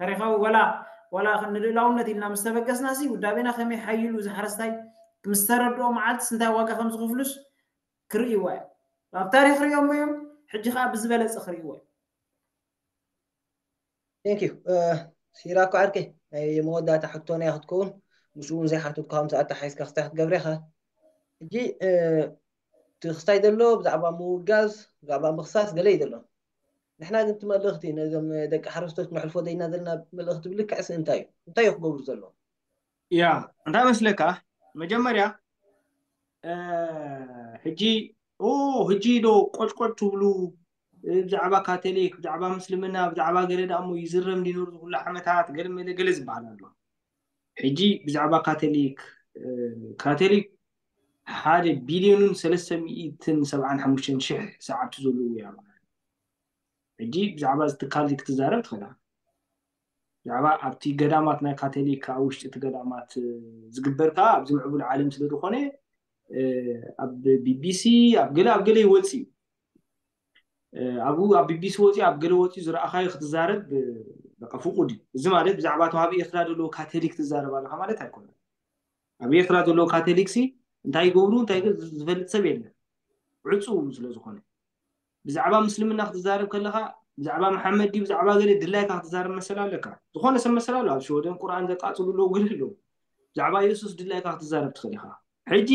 ታሪካዊ ወላ ወላ ንልእላውነት ኢልና ምስ ተበገስና ሲ ውዳቤና ከመይ ሓይሉ እዚ ሓረስታይ ምስ ተረድኦ መዓልትስ እንታይ ዋጋ ከም ዝኽፍሉስ ክርእይዋ እዮም ኣብ ታሪኽ ሪኦም እዮም። ሕጂ ከዓ ብዝበለፀ ክሪእዎ እዮም። Thank you። ሲራኮ ዓርከይ፣ ናይ መወዳእታ ሕቶና ክትከውን፣ ምስኡ እውን ዘይሓተትኩ ከም ሰዓት ሓይስካ ክስታይ ክትገብር ኢኻ። ሕጂ እቲ ክስታይ ዘሎ ብዛዕባ ምውጋዝ፣ ብዛዕባ ምኽሳስ ገለ እዩ ዘሎ። ንሕና ግን እቲ መልእኽቲ ነዞም ደቂ ሓረስቶት ነሕልፎ ደይና ዘለና መልእኽቲ ብልክዕስ እንታይ እዩ? እንታይ እዩ ክገብሩ ዘለዎ? ያ እንታይ መስለካ? መጀመርያ ሕጂ ሕጂ ዶ ቆጭቆጭ ትብሉ? ብዛዕባ ካቶሊክ፣ ብዛዕባ ምስልምና፣ ብዛዕባ ገለ ደኣ እሞ ይዝረም ዲኖር ዝኩሉ ዓመታት ገለ መለ ገለ ዝበሃል ኣሎ። ሕጂ ብዛዕባ ካቶሊክ፣ ካቶሊክ ሓደ ቢልዮንን ሰለስተ ሚእትን ሰብዓን ሓሙሽተን ሽሕ ሰዓብቲ ዘለዎ እያ። ሕጂ ብዛዕባ እዚ ትካል እዚ ክትዛረብ ትኽእላ። ብዛዕባ ኣብቲ ገዳማት ናይ ካቶሊክ ኣብ ውሽጢ እቲ ገዳማት ዝግበር ከዓ ኣብዚ ምዕቡል ዓለም ስለ ዝኾነ ኣብ ቢቢሲ ኣብ ገለ ኣብ ገለ ይወፅእ እዩ። ኣብኡ ኣብ ቢቢሲ ወፂኡ ኣብ ገለ ወፂኡ ዝረኣኻዮ ክትዛረብ በቃ ፍቁድ እዩ። እዚ ማለት ብዛዕባ ተዋህቢ ኤርትራ ዘለዎ ካቶሊክ ትዛረብ ኣለካ ማለት ኣይኮነን። ኣብ ኤርትራ ዘለዎ ካቶሊክ ሲ እንታይ ይገብሩ እንታይ ዝፈልጥ ሰብ የለን። ዕፁ ስለ ዝኾነ ብዛዕባ ምስልምና ክትዛረብ ከለኻ ብዛዕባ መሓመድ ድዩ ብዛዕባ ገለ ድላይካ ክትዛረብ መሰል ኣለካ። ዝኾነ ሰብ መሰል ኣሎ። ኣብ ሽወደን ቁርኣን ዘቃፅሉ ኣለዉ ገለ ኣለዉ። ብዛዕባ የሱስ ድላይካ ክትዛረብ ትኽእል ኢኻ። ሕጂ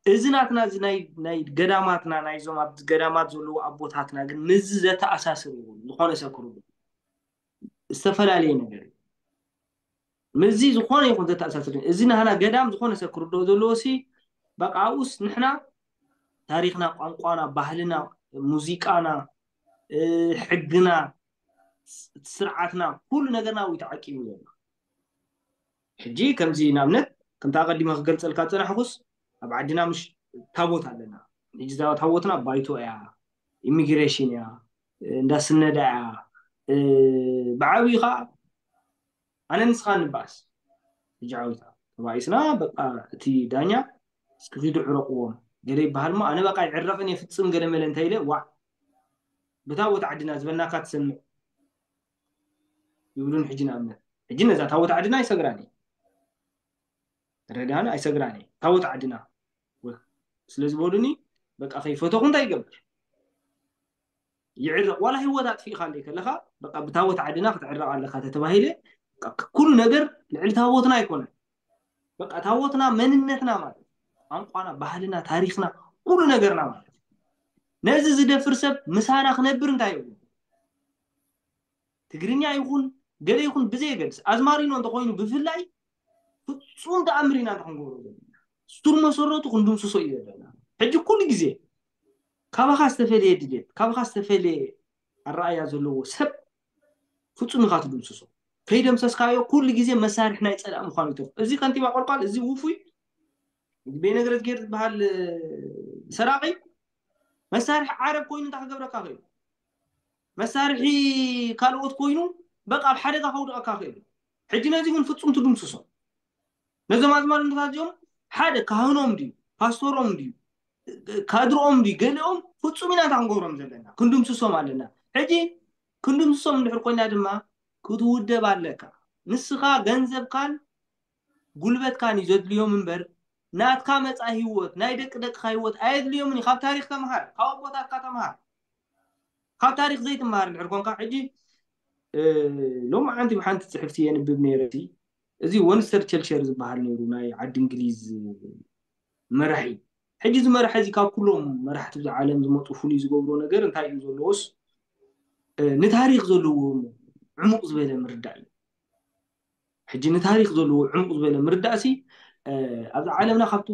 እዚ ናትና እዚ ናይ ናይ ገዳማትና ናይዞም ኣብ ገዳማት ዘለዉ ኣቦታትና ግን ምዚ ዘተኣሳስር ይብሉ ዝኾነ ሰብ ክርዱ ዝተፈላለየ ነገር እዩ። ምዚ ዝኾነ ይኹን ዘተኣሳስር እዚ ናህና ገዳም ዝኾነ ሰብ ክርድኦ ዘለዎ ሲ በቃ ኣብኡስ ንሕና ታሪኽና፣ ቋንቋና፣ ባህልና፣ ሙዚቃና፣ ሕግና፣ ስርዓትና ኩሉ ነገርና ኣብኡ ተዓቂቡ ዘሎ። ሕጂ ከምዚ ንኣብነት ከምቲ ኣቐዲመ ክገልጸልካ ዝጸናሕኩስ ኣብ ዓድና ምሽ ታቦት ኣለና። ሕጂ እዛ ታቦትና ባይቶ እያ፣ ኢሚግሬሽን እያ፣ እንዳ ስነዳ እያ። ብዓብዩ ከዓ ኣነ ንስኻ ንባኣስ። ሕጂ ዓዊታ ተባኢስና በቃ እቲ ዳኛ እስኪ ኪዱ ዕረቕዎም ገለ ይበሃል እሞ ኣነ በቃ ይዕረቕን እየ ፍፅም ገለ መለ እንታይ ኢለ ዋዕ ብታቦት ዓድና ዝበልናካ ትሰምዕ ይብሉን ሕጂ ንኣብነት ሕጂ ነዛ ታቦት ዓድና ኣይሰግራን እየ ረዳን ኣይሰግራን እየ ታቦት ዓድና ስለ ዝበሉኒ በቃ ከይፈተኹ እንታይ ይገብር ይዕረቕ ዋላ ህይወት ኣጥፊእካ ኣለይ ከለኻ በቃ ብታቦት ዓድና ክትዕረቕ ኣለካ ተተባሂለ ኩሉ ነገር ልዕሊ ታቦትና ኣይኮነን በቃ ታቦትና መንነትና ማለት ቋንቋና ባህልና ታሪኽና ኩሉ ነገርና ማለት ነዚ ዝደፍር ሰብ ምሳና ክነብር እንታይ ይብሉ ትግርኛ ይኹን ገለ ይኹን ብዘየገድስ ኣዝማሪኖ እንተኮይኑ ብፍላይ ፍፁም ተኣምር ኢና እንተ ክንገብሮ ዘለና ስቱር መሰረቱ ክንድምስሶ እዩ ዘለና ሕጂ ኩሉ ግዜ ካባኻ ዝተፈለየ ድሌት ካባኻ ዝተፈለየ ኣረኣያ ዘለዎ ሰብ ፍፁም ኢኻ ትድምስሶ ከይደምሰስካዮ ኩሉ ግዜ መሳርሒ ናይ ፀላእ ምዃኑ ይተርፍ እዚ ከንቲባ ቆልቋል እዚ ውፉይ ቤነግረት ጌር ዝበሃል ሰራቂ መሳርሒ ዓረብ ኮይኑ እንታይ ክገብረካ ክእል መሳርሒ ካልኦት ኮይኑ በቃ ኣብ ሓደጋ ከውድቐካ ክእል ሕጂ ነዚ ግን ፍፁም ትድምስሶ ነዞም ኣዝማሪኖታት እዚኦም ሓደ ካህኖም ድዩ ፓስቶሮም ድዩ ካድሮኦም ድዩ ገሊኦም ፍፁም ኢና እንታይ ክንገብሮም ዘለና ክንድምስሶም ኣለና ሕጂ ክንድምስሶም እንድሕር ኮይና ድማ ክትውደብ ኣለካ ንስኻ ገንዘብካን ጉልበትካን እዩ ዘድልዮም እምበር ናትካ መፃኢ ህይወት ናይ ደቂ ደቅካ ህይወት ኣየድልዮምን እዩ ካብ ታሪክ ተምሃር ካብ ኣቦታትካ ተምሃር ካብ ታሪክ ዘይትምሃር እንድሕር ኮንካ ሕጂ ሎሚ ዓንቲ ብሓንቲ ፅሕፍቲ የንብብ ነይረ እዚ ወንስተር ቸልቸር ዝበሃል ነይሩ ናይ ዓዲ እንግሊዝ መራሒ ሕጂ እዚ መራሒ እዚ ካብ ኩሎም መራሕቲ እዚ ዓለም ዝመፁ ፍሉይ ዝገብሮ ነገር እንታይ እዩ ዘለዎስ ንታሪክ ዘለዎ ዕሙቅ ዝበለ ምርዳእ እዩ ሕጂ ንታሪክ ዘለዎ ዕሙቅ ዝበለ ምርዳእ ሲ ኣብዚ ዓለምና ካብቲ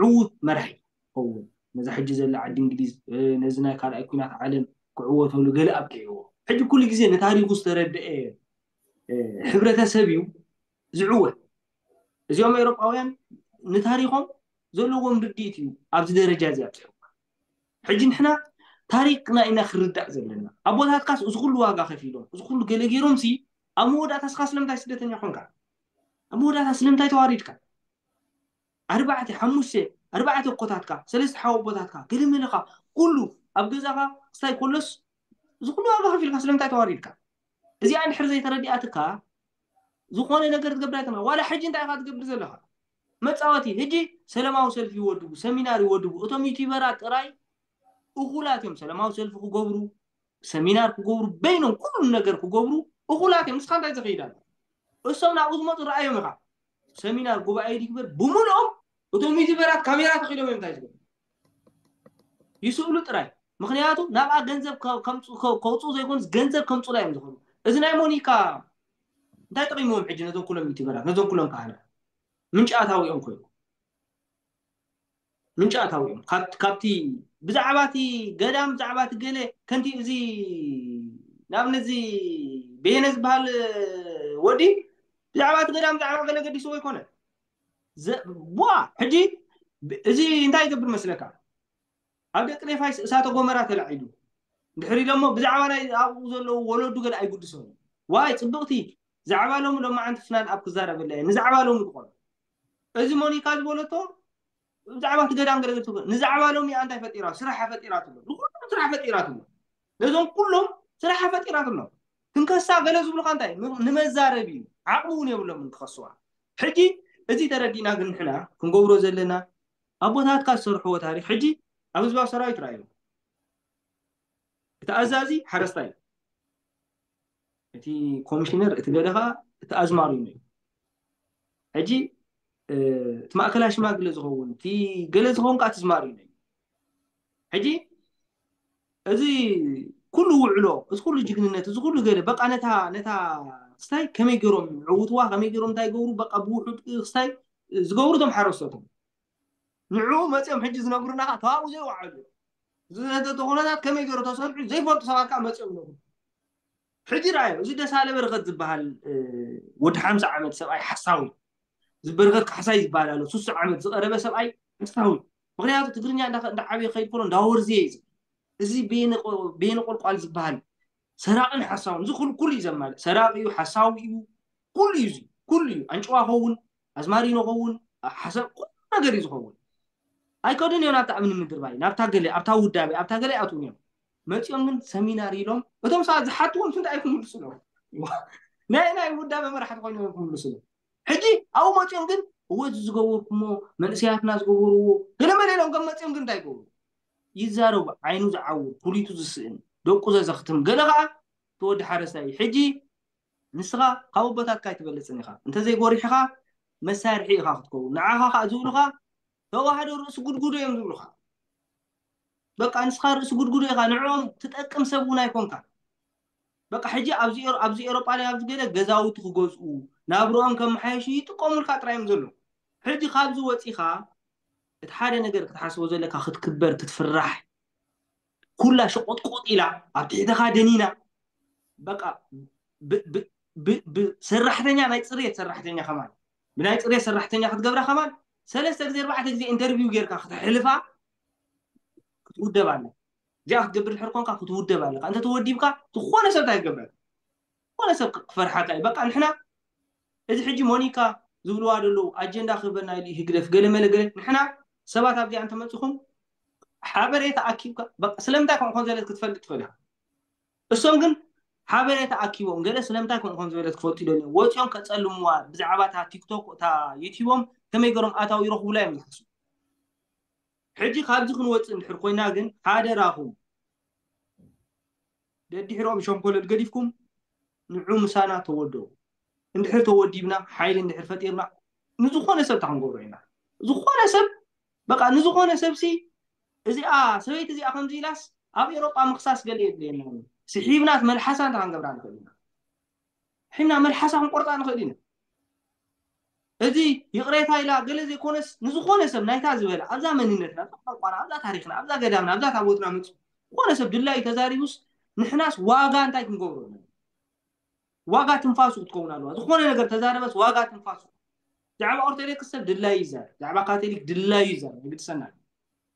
ዕዉት መራሒ ኸውን ነዛ ሕጂ ዘላ ዓዲ እንግሊዝ ነዚ ናይ ካልኣይ ኩናት ዓለም ክዕወተሉ ገለ ኣብቂዕዎ ሕጂ ኩሉ ግዜ ንታሪኩ ዝተረደአ ሕብረተሰብ እዩ ዝዕወት እዚኦም ኤውሮጳውያን ንታሪኮም ዘለዎም ርድኢት እዩ ኣብዚ ደረጃ እዚ ኣብፅሕዋ ሕጂ ንሕና ታሪክና ኢና ክርዳእ ዘለና ኣቦታትካስ እዚ ኩሉ ዋጋ ከፊሎም እዚ ኩሉ ገለ ገይሮም ሲ ኣብ መወዳእታ ስኻ ስለምንታይ ስደተኛ ኮንካ ኣብ መወዳእታ ስለምንታይ ተዋሪድካ ኣርባዕተ ሓሙሽተ ኣርባዕተ እኮታትካ ሰለስተ ሓወቦታትካ ገለመለኻ ኩሉ ኣብ ገዛኻ ክስታይ ኮሎስ እዚ ኩሉ ዋጋ ከፊልካ ስለምንታይ ተዋሪድካ እዚኣ እንድሕር ዘይተረዲኣትካ ዝኾነ ነገር ትገብር ኣይኮና ዋላ ሕጂ እንታይ ኢኻ ትገብር ዘለኻ መፃወቲ ሕጂ ሰለማዊ ሰልፊ ይወድቡ ሰሚናር ይወድቡ እቶም ዩቲበራት ጥራይ እኹላት እዮም። ሰላማዊ ሰልፊ ክገብሩ፣ ሰሚናር ክገብሩ፣ በይኖም ኩሉ ነገር ክገብሩ እኹላት እዮም። ንስኻ እንታይ ዘኽይድ ኣሎ? እሶም ናብኡ ዝመፁ ረኣዮም ኢኻ። ሰሚናር ጉባኤ ይግበር ብምልኦም እቶም ዩቲዩበራት ካሜራ ተኺሎም እዮም እንታይ ዝገብሩ? ይስእሉ ጥራይ። ምክንያቱ ናብኣ ገንዘብ ከ- ከምፁ- ከ- ከውፅኡ ዘይኮኑስ ገንዘብ ከምፁላ እዮም ዝኽእሉ። እዚ ናይ ሞኒካ እንታይ ጠቂምዎም ሕጂ ነዞም ኩሎም ዩቲዩበራት ነዞም ኩሎም ካህናት? ምንጪ ኣታዊኦም ኮይኑ ምንጪ ኣታዊኦም ካብቲ ብዛዕባ እቲ ገዳም ብዛዕባ እቲ ገለ ከንቲ እዚ ንኣብነት እዚ በየነ ዝበሃል ወዲ ብዛዕባ እቲ ገዳም ብዛዕባ ገለ ገዲስዎ ኣይኮነ። ዋ ሕጂ እዚ እንታይ ይገብር መስለካ? ኣብ ደቂ ሬፋይስ እሳተ ጎመራ ተላዒሉ ድሕሪ ኢሎሞ ብዛዕባ ናይ ኣብኡ ዘለዉ ወለዱ ገለ ኣይጉድሶም። ዋይ ፅብቕቲ ዛዕባ ሎሚ ሎማዓንቲ ፍናን ኣብ ክዛረበላ እየ ንዛዕባ ሎሚ ዝኾነ እዚ ሞኒካ ዝበለቶ ብዛዕባ እቲ ገዳም ገለ ገለ ንዛዕባ ሎሚ እንታይ ፈጢራ ስራሕ ፈጢራትሎ ንኩሎም ስራሕ ፈጢራትሎ ነዞም ኩሎም ስራሕ ፈጢራትሎ ክንከሳ ገለ ዝብሉካ እንታይ ንመዛረብ እዩ ዓቕሚ እውን የብሎምን ክኸስዋ ሕጂ እዚ ተረዲእና ግን ንሕና ክንገብሮ ዘለና ኣቦታትካ ዝሰርሕዎ ታሪክ ሕጂ ኣብ ህዝባዊ ሰራዊት ረኣዩ እቲ ኣዛዚ ሓረስታይ እቲ ኮሚሽነር እቲ ገለ ከዓ እቲ ኣዝማሪኖ እዩ ሕጂ እቲ ማእከላይ ሽማግለ ዝኸውን እቲ ገለ ዝኸውን ከዓ እቲ ዝማሪኖ እዩ ሕጂ እዚ ኩሉ ውዕሎ እዚ ኩሉ ጅግንነት እዚ ኩሉ ገለ በቃ ነታ ነታ ክስታይ ከመይ ገይሮም ዕውትዋ ከመይ ገይሮም እንታይ ገብሩ በቃ ብውሑድ ክስታይ ዝገብሩ እቶም ሓረስቶቶም ንዕኡ መፅኦም ሕጂ ዝነግሩና ከዓ ተባብኡ ዘይወዓሉ ዝነተተ ኩነታት ከመይ ገይሩ ተሰርሑ ዘይፈልጡ ሰባት ከዓ መፅኦም ነግሩ ሕጂ ረኣዮ እዚ ደሳለ በረኸት ዝበሃል ወዲ ሓምሳ ዓመት ሰብኣይ ሓሳዊ ዝበረኸት ካሕሳይ ዝበሃል ኣሎ ሱሱ ዓመት ዝቐረበ ሰብኣይ ሓሳዊ ምክንያቱ ትግርኛ እንዳዓብየ ከይድ ከሎ እንዳወርዝየ እዩ እዚ ቤነ ቆልቋል ዝበሃል ሰራቅን ሓሳውን እዚ ኩልኩል እዩ ዘማልእ ሰራቅ እዩ ሓሳዊ እዩ ኩሉ እዩ ኩሉ እዩ ኣንጭዋ ኸውን ኣዝማሪኖ ኸውን ሓሰብ ኩሉ ነገር እዩ ዝኸውን ኣይከዱን እዮም ናብታ እምኒ ምድርባይ ናብታ ገለ ኣብታ ውዳቤ ኣብታ ገለ ኣይኣትውን እዮም መፂኦም ግን ሰሚናር ኢሎም እቶም ሰባት ዝሓትዎም እንታይ ክምልሱ ነው ናይ ናይ ውዳቤ መራሕቲ ኮይኖም ክምልሱ ነው ሕጂ ኣብኡ መፂኦም ግን እወ እዚ ዝገበርኩሞ መንእሰያትና ዝገበርዎ ገለመለ ኢሎም ከም መፂኦም ግን እንታይ ይገብሩ ይዛረቡ ዓይኑ ዝዓውር ኩሊቱ ዝስእን ደቁ ዘዘኽትም ገለ ከዓ ተወዲ ሓረስታይ እዩ ሕጂ ንስኻ ካብ ኣቦታትካ ኣይትበልፅን ኢኻ እንተዘይጎሪሕኻ መሳርሒ ኢኻ ክትከውን ንዓኻ ከዓ ዝብሉኻ ተዋህዶ ርእሲ ጉድጉዶ እዮም ዝብሉኻ በቃ ንስኻ ርእሲ ጉድጉዶ ኢኻ ንዕኦም ትጠቅም ሰብ እውን ኣይኮንካ በቃ ሕጂ ኣብዚ ኤሮጳ ላይ ኣብዚ ገለ ገዛውቲ ክገዝኡ ናብርኦም ከመሓየሹ ይጥቀሙልካ ጥራዮም ዘሎ ሕጂ ካብዚ ወፂኻ እቲ ሓደ ነገር ክትሓስቦ ዘለካ ክትክበር ክትፍራሕ ኩላ ሸቆጥቆጥ ኢላ ኣብ ትሕተኻ ደኒና በቃ ብሰራሕተኛ ናይ ፅሬት ሰራሕተኛ ከማን ብናይ ፅሬት ሰራሕተኛ ክትገብራ ከማን ሰለስተ ግዜ ኣርባዕተ ግዜ ኢንተርቪው ጌርካ ክትሕልፋ ክትውደብ ኣለ እዚኣ ክትገብር ድሕር ኮንካ ክትውደብ ኣለካ እንተ ተወዲብካ ዝኾነ ሰብ እንታይ ክገብረካ ዝኾነ ሰብ ክፈርሓካ እዩ በቃ ንሕና እዚ ሕጂ ሞኒካ ዝብልዋ ዘለዉ ኣጀንዳ ክህበና ኢሉ ህግደፍ ገለ መለ ገለ ንሕና ሰባት ኣብዚኣ እንተመፅኹም ሓበሬታ ኣኪብካ ስለምንታይ ከምኡ ከም ዘለት ክትፈልጥ ትኽእል ኢኻ እሶም ግን ሓበሬታ ኣኪቦም ገለ ስለምንታይ ከምኡ ከም ዝበለት ክፈልጡ ይደልዮም ወፂኦም ከፀልምዋ ብዛዕባ እታ ቲክቶክ እታ ዩቲቦም ከመይ ገሮም ኣታዊ ይረኽቡላ እዮም ዝሓስቡ ሕጂ ካብዚ ክንወፅእ እንድሕር ኮይና ግን ሓደራኹም ደድሕሮም ሸንኮለል ገዲፍኩም ንዑ ምሳና ተወደቡ እንድሕር ተወዲብና ሓይሊ እንድሕር ፈጢርና ንዝኾነ ሰብ ታክንገብሮ ኢና ዝኾነ ሰብ በቃ ንዝኾነ ሰብሲ እዚኣ ሰበይቲ እዚኣ ከምዚ ኢላስ ኣብ ኤሮጳ ምክሳስ ገለ የድልየና ስሒብናት መልሓሳ እንታ ክንገብራ ንኽእል ኢና ሒብና መልሓሳ ክንቆርጣ ንኽእል ኢና እዚ ይቕሬታ ኢላ ገለ ዘይኮነስ ንዝኾነ ሰብ ናይታ ዝበለ ኣብዛ መንነትና ኣብዛ ቋንቋና ኣብዛ ታሪክና ኣብዛ ገዳምና ኣብዛ ታቦትና መፅኡ ዝኾነ ሰብ ድላዩ ተዛሪቡስ ንሕናስ ዋጋ እንታይ ክንገብሮ ኣለና ዋጋ ትንፋሱ ክትከውን ኣለዋ ዝኾነ ነገር ተዛረበስ ዋጋ ትንፋሱ ብዛዕባ ኦርቶዶክስ ሰብ ድላዩ ይዛረብ ብዛዕባ ካቶሊክ ድላዩ ይዛረብ ኣይግድሰና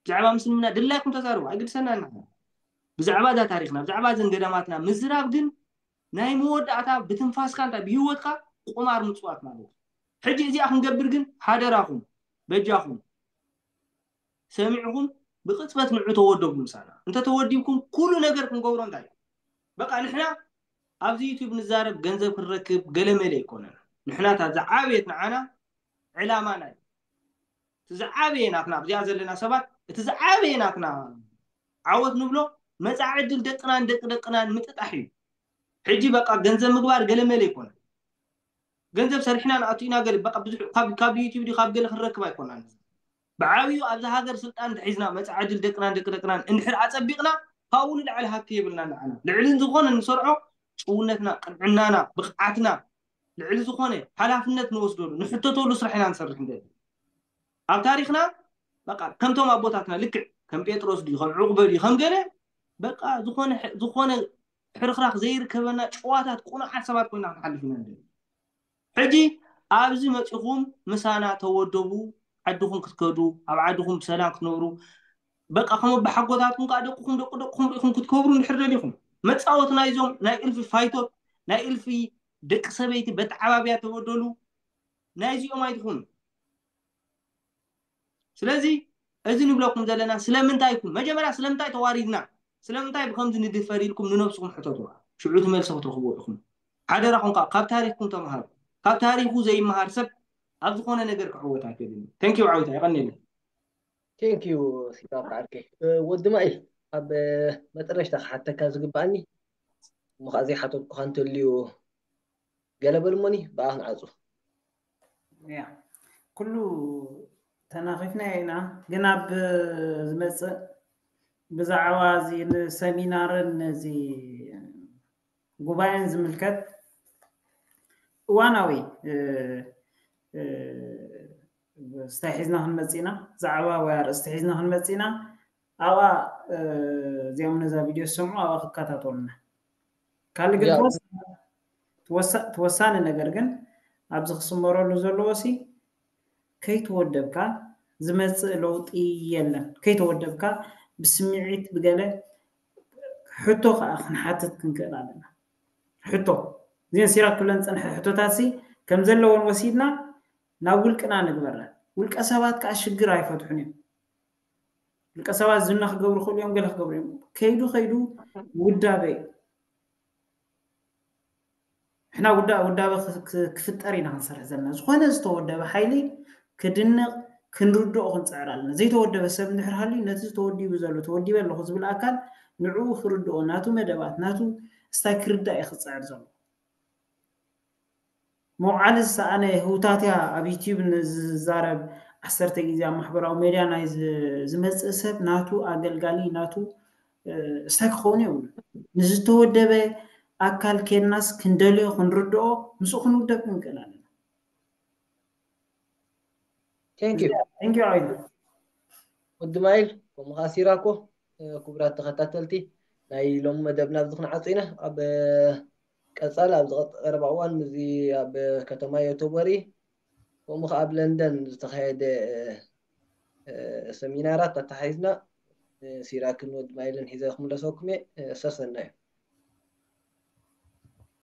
ብዛዕባ ምስልምና ድላይኩም ተዛረቡ ኣይግድሰና ብዛዕባ እዛ ታሪክና ብዛዕባ እዘን ገዳማትና ምዝራብ ግን ናይ መወዳእታ ብትንፋስካ እንታይ ብህይወትካ ቁማር ምፅዋት ማለት እዩ ሕጂ እዚኣ ክንገብር ግን ሓደራኹም በጃኹም ሰሚዕኹም ብቅፅበት ንዑ ተወደቡ ምሳና እንተተወዲብኩም ኩሉ ነገር ክንገብሮ እንታይ እዩ በቃ ንሕና ኣብዚ ዩቱብ ንዛረብ ገንዘብ ክንረክብ ገለመለ ኣይኮነን ንሕና እታ ዝዓበየት ንዓና ዕላማና እዩ እቲ ዝዓበየ ናትና ኣብዚኣ ዘለና ሰባት እቲ ዝዓበየ ናትና ዓወት ንብሎ መፃኢ ዕድል ደቅናን ደቂ ደቅናን ምጥጣሕ እዩ። ሕጂ በቃ ገንዘብ ምግባር ገለመለ ይኮነ። ገንዘብ ሰሪሕና ንኣቱ ኢና ገለ በቃ ብዙሕ ካብ ካብ ዩቲዩብ ድዩ ካብ ገለ ክንረክብ ኣይኮናን። ብዓብዩ ኣብዛ ሃገር ስልጣን እንተሒዝና መፃኢ ዕድል ደቅናን ደቂ ደቅናን እንድሕር ኣፀቢቕና ካብኡ ንላዕሊ ሃብቲ የብልና ንዓና። ልዕሊ ዝኾነ ንሰርዖ ጭውነትና፣ ቅንዕናና፣ ብቕዓትና ልዕሊ ዝኾነ ሓላፍነት ንወስደሉ ንሕተተሉ ስራሕ ኢና ንሰርሕ እንደሊ። ኣብ ታሪኽና በቃ ከምቶም ኣቦታትና ልክዕ ከም ጴጥሮስ ድዩ ከም ዕቁበ ድዩ ከም ገለ በቃ ዝኾነ ዝኾነ ሕርኽራኽ ዘይርከበና ጨዋታት ቁኑዓት ሰባት ኮይና ክንሓልፍ ኢና እንደሊ። ሕጂ ኣብዚ መፂኹም ምሳና ተወደቡ፣ ዓድኹም ክትከዱ፣ ኣብ ዓድኹም ብሰላም ክትነብሩ፣ በቃ ከም ኣቦሓጎታትኩም ከዓ ደቅኹም ደቂ ደቅኹም ርኢኹም ክትከብሩ እንድሕር ደሊኹም መፃወቲ ናይዞም ናይ እልፊ ፋይቶት ናይ እልፊ ደቂ ሰበይቲ በተዓባብያ ተበደሉ ናይዚኦም ኣይትኹኑ። ስለዚ እዚ ንብለኩም ዘለና ስለምንታይ ኢኩም መጀመርያ ስለምንታይ ተዋሪድና ስለምንታይ ብከምዚ ንድፈር ኢልኩም ንነብስኩም ሕተቱ። ሽዑ እቲ መልሲ ክትረኽቡ ኢኹም። ሓደራኹም ካብ ካብ ታሪኽኩም ተምሃሩ። ካብ ታሪኹ ዘይመሃር ሰብ ኣብ ዝኾነ ነገር ክዕወት ኣይክእልን እዩ። Thank you ዓዊታ የቐንየለይ። Thank you ሲባ ዓርከይ። ወዲ ማይ ኣብ መጠረሽታ ክሓተካ ዝግባኣኒ እሞ ከዓ ዘይሓተትኩካ እንተልዩ ገለ በልሞኒ ብኣ ክንዓፁ። ያ ኩሉ ተናኺፍና ኢና፣ ግን ኣብ ዝመፅእ ብዛዕባ እዚ ንሰሚናርን ነዚ ጉባኤን ዝምልከት እዋናዊ ስታይ ሒዝና ክንመፅእ ኢና፣ ዛዕባ ወይ ኣርእስቲ ሒዝና ክንመፅእ ኢና። ኣብኣ እዚኦም ነዛ ቪድዮ ዝሰምዑ ኣብኣ ክከታተሉና። ካልእ ግን ተወሳኒ ነገር ግን ኣብዚ ክስመረሉ ዘለዎ ሲ ከይተወደብካ ዝመፅእ ለውጢ የለን። ከይተወደብካ ብስምዒት ብገለ ሕቶ ከዓ ክንሓትት ክንክእል ኣለና። ሕቶ እዚን ሲራክ ክብለን ዝፀንሐ ሕቶታት ሲ ከም ዘለዎን ወሲድና ናብ ውልቅና ንግበረን። ውልቀ ሰባት ከዓ ሽግር ኣይፈትሑን እዮም። ውልቀ ሰባት ዝና ክገብሩ ክእሉ እዮም፣ ገለ ክገብሩ እዮም። ከይዱ ከይዱ ውዳበ እዩ። ሕና ውዳ ውዳበ ክፍጠር ኢና ክንሰርሕ ዘለና። ዝኾነ ዝተወደበ ሓይሊ ክድነቕ ክንርድኦ ክንፅዕር ኣለና። ዘይተወደበ ሰብ እንድሕር ሃልዩ ነቲ ዝተወዲቡ ዘሎ ተወዲበ ኣለኹ ዝብል ኣካል ንዕኡ ክርድኦ ናቱ መደባት ናቱ ስታይ ክርዳእ እዩ ክፅዕር ዘሎ። መውዓሊ ዝሰኣነ ህውታትያ ኣብ ዩቲዩብ ንዝዛረብ ዓሰርተ ግዜ ኣብ ማሕበራዊ ሜድያ ናይ ዝመፅእ ሰብ ናቱ ኣገልጋሊ ናቱ ስታይ ክኸውን የብሉ። ንዝተወደበ ኣካል ኬድናስ ክንደልዮ ክንርድኦ ምስኡ ክንውደብ ክንክእል ኣለና። Thank you። Thank you ዓይኑ። ወዲ ማይል ከምኡ ከዓ ሲራኮ ክቡራት ተኸታተልቲ ናይ ሎሚ መደብና ኣብዚ ክንዓፁ ኢና። ኣብ ቀፃሊ ኣብ ዝቐረባ እዋን ምስዚ ኣብ ከተማ ዮቶቦሪ ከምኡ ከዓ ኣብ ለንደን ዝተኻየደ ሰሚናራት ኣተሓሒዝና ሲራክን ወዲ ማይልን ሒዘ ክምለሰኩም እየ። ሰሰናዩ።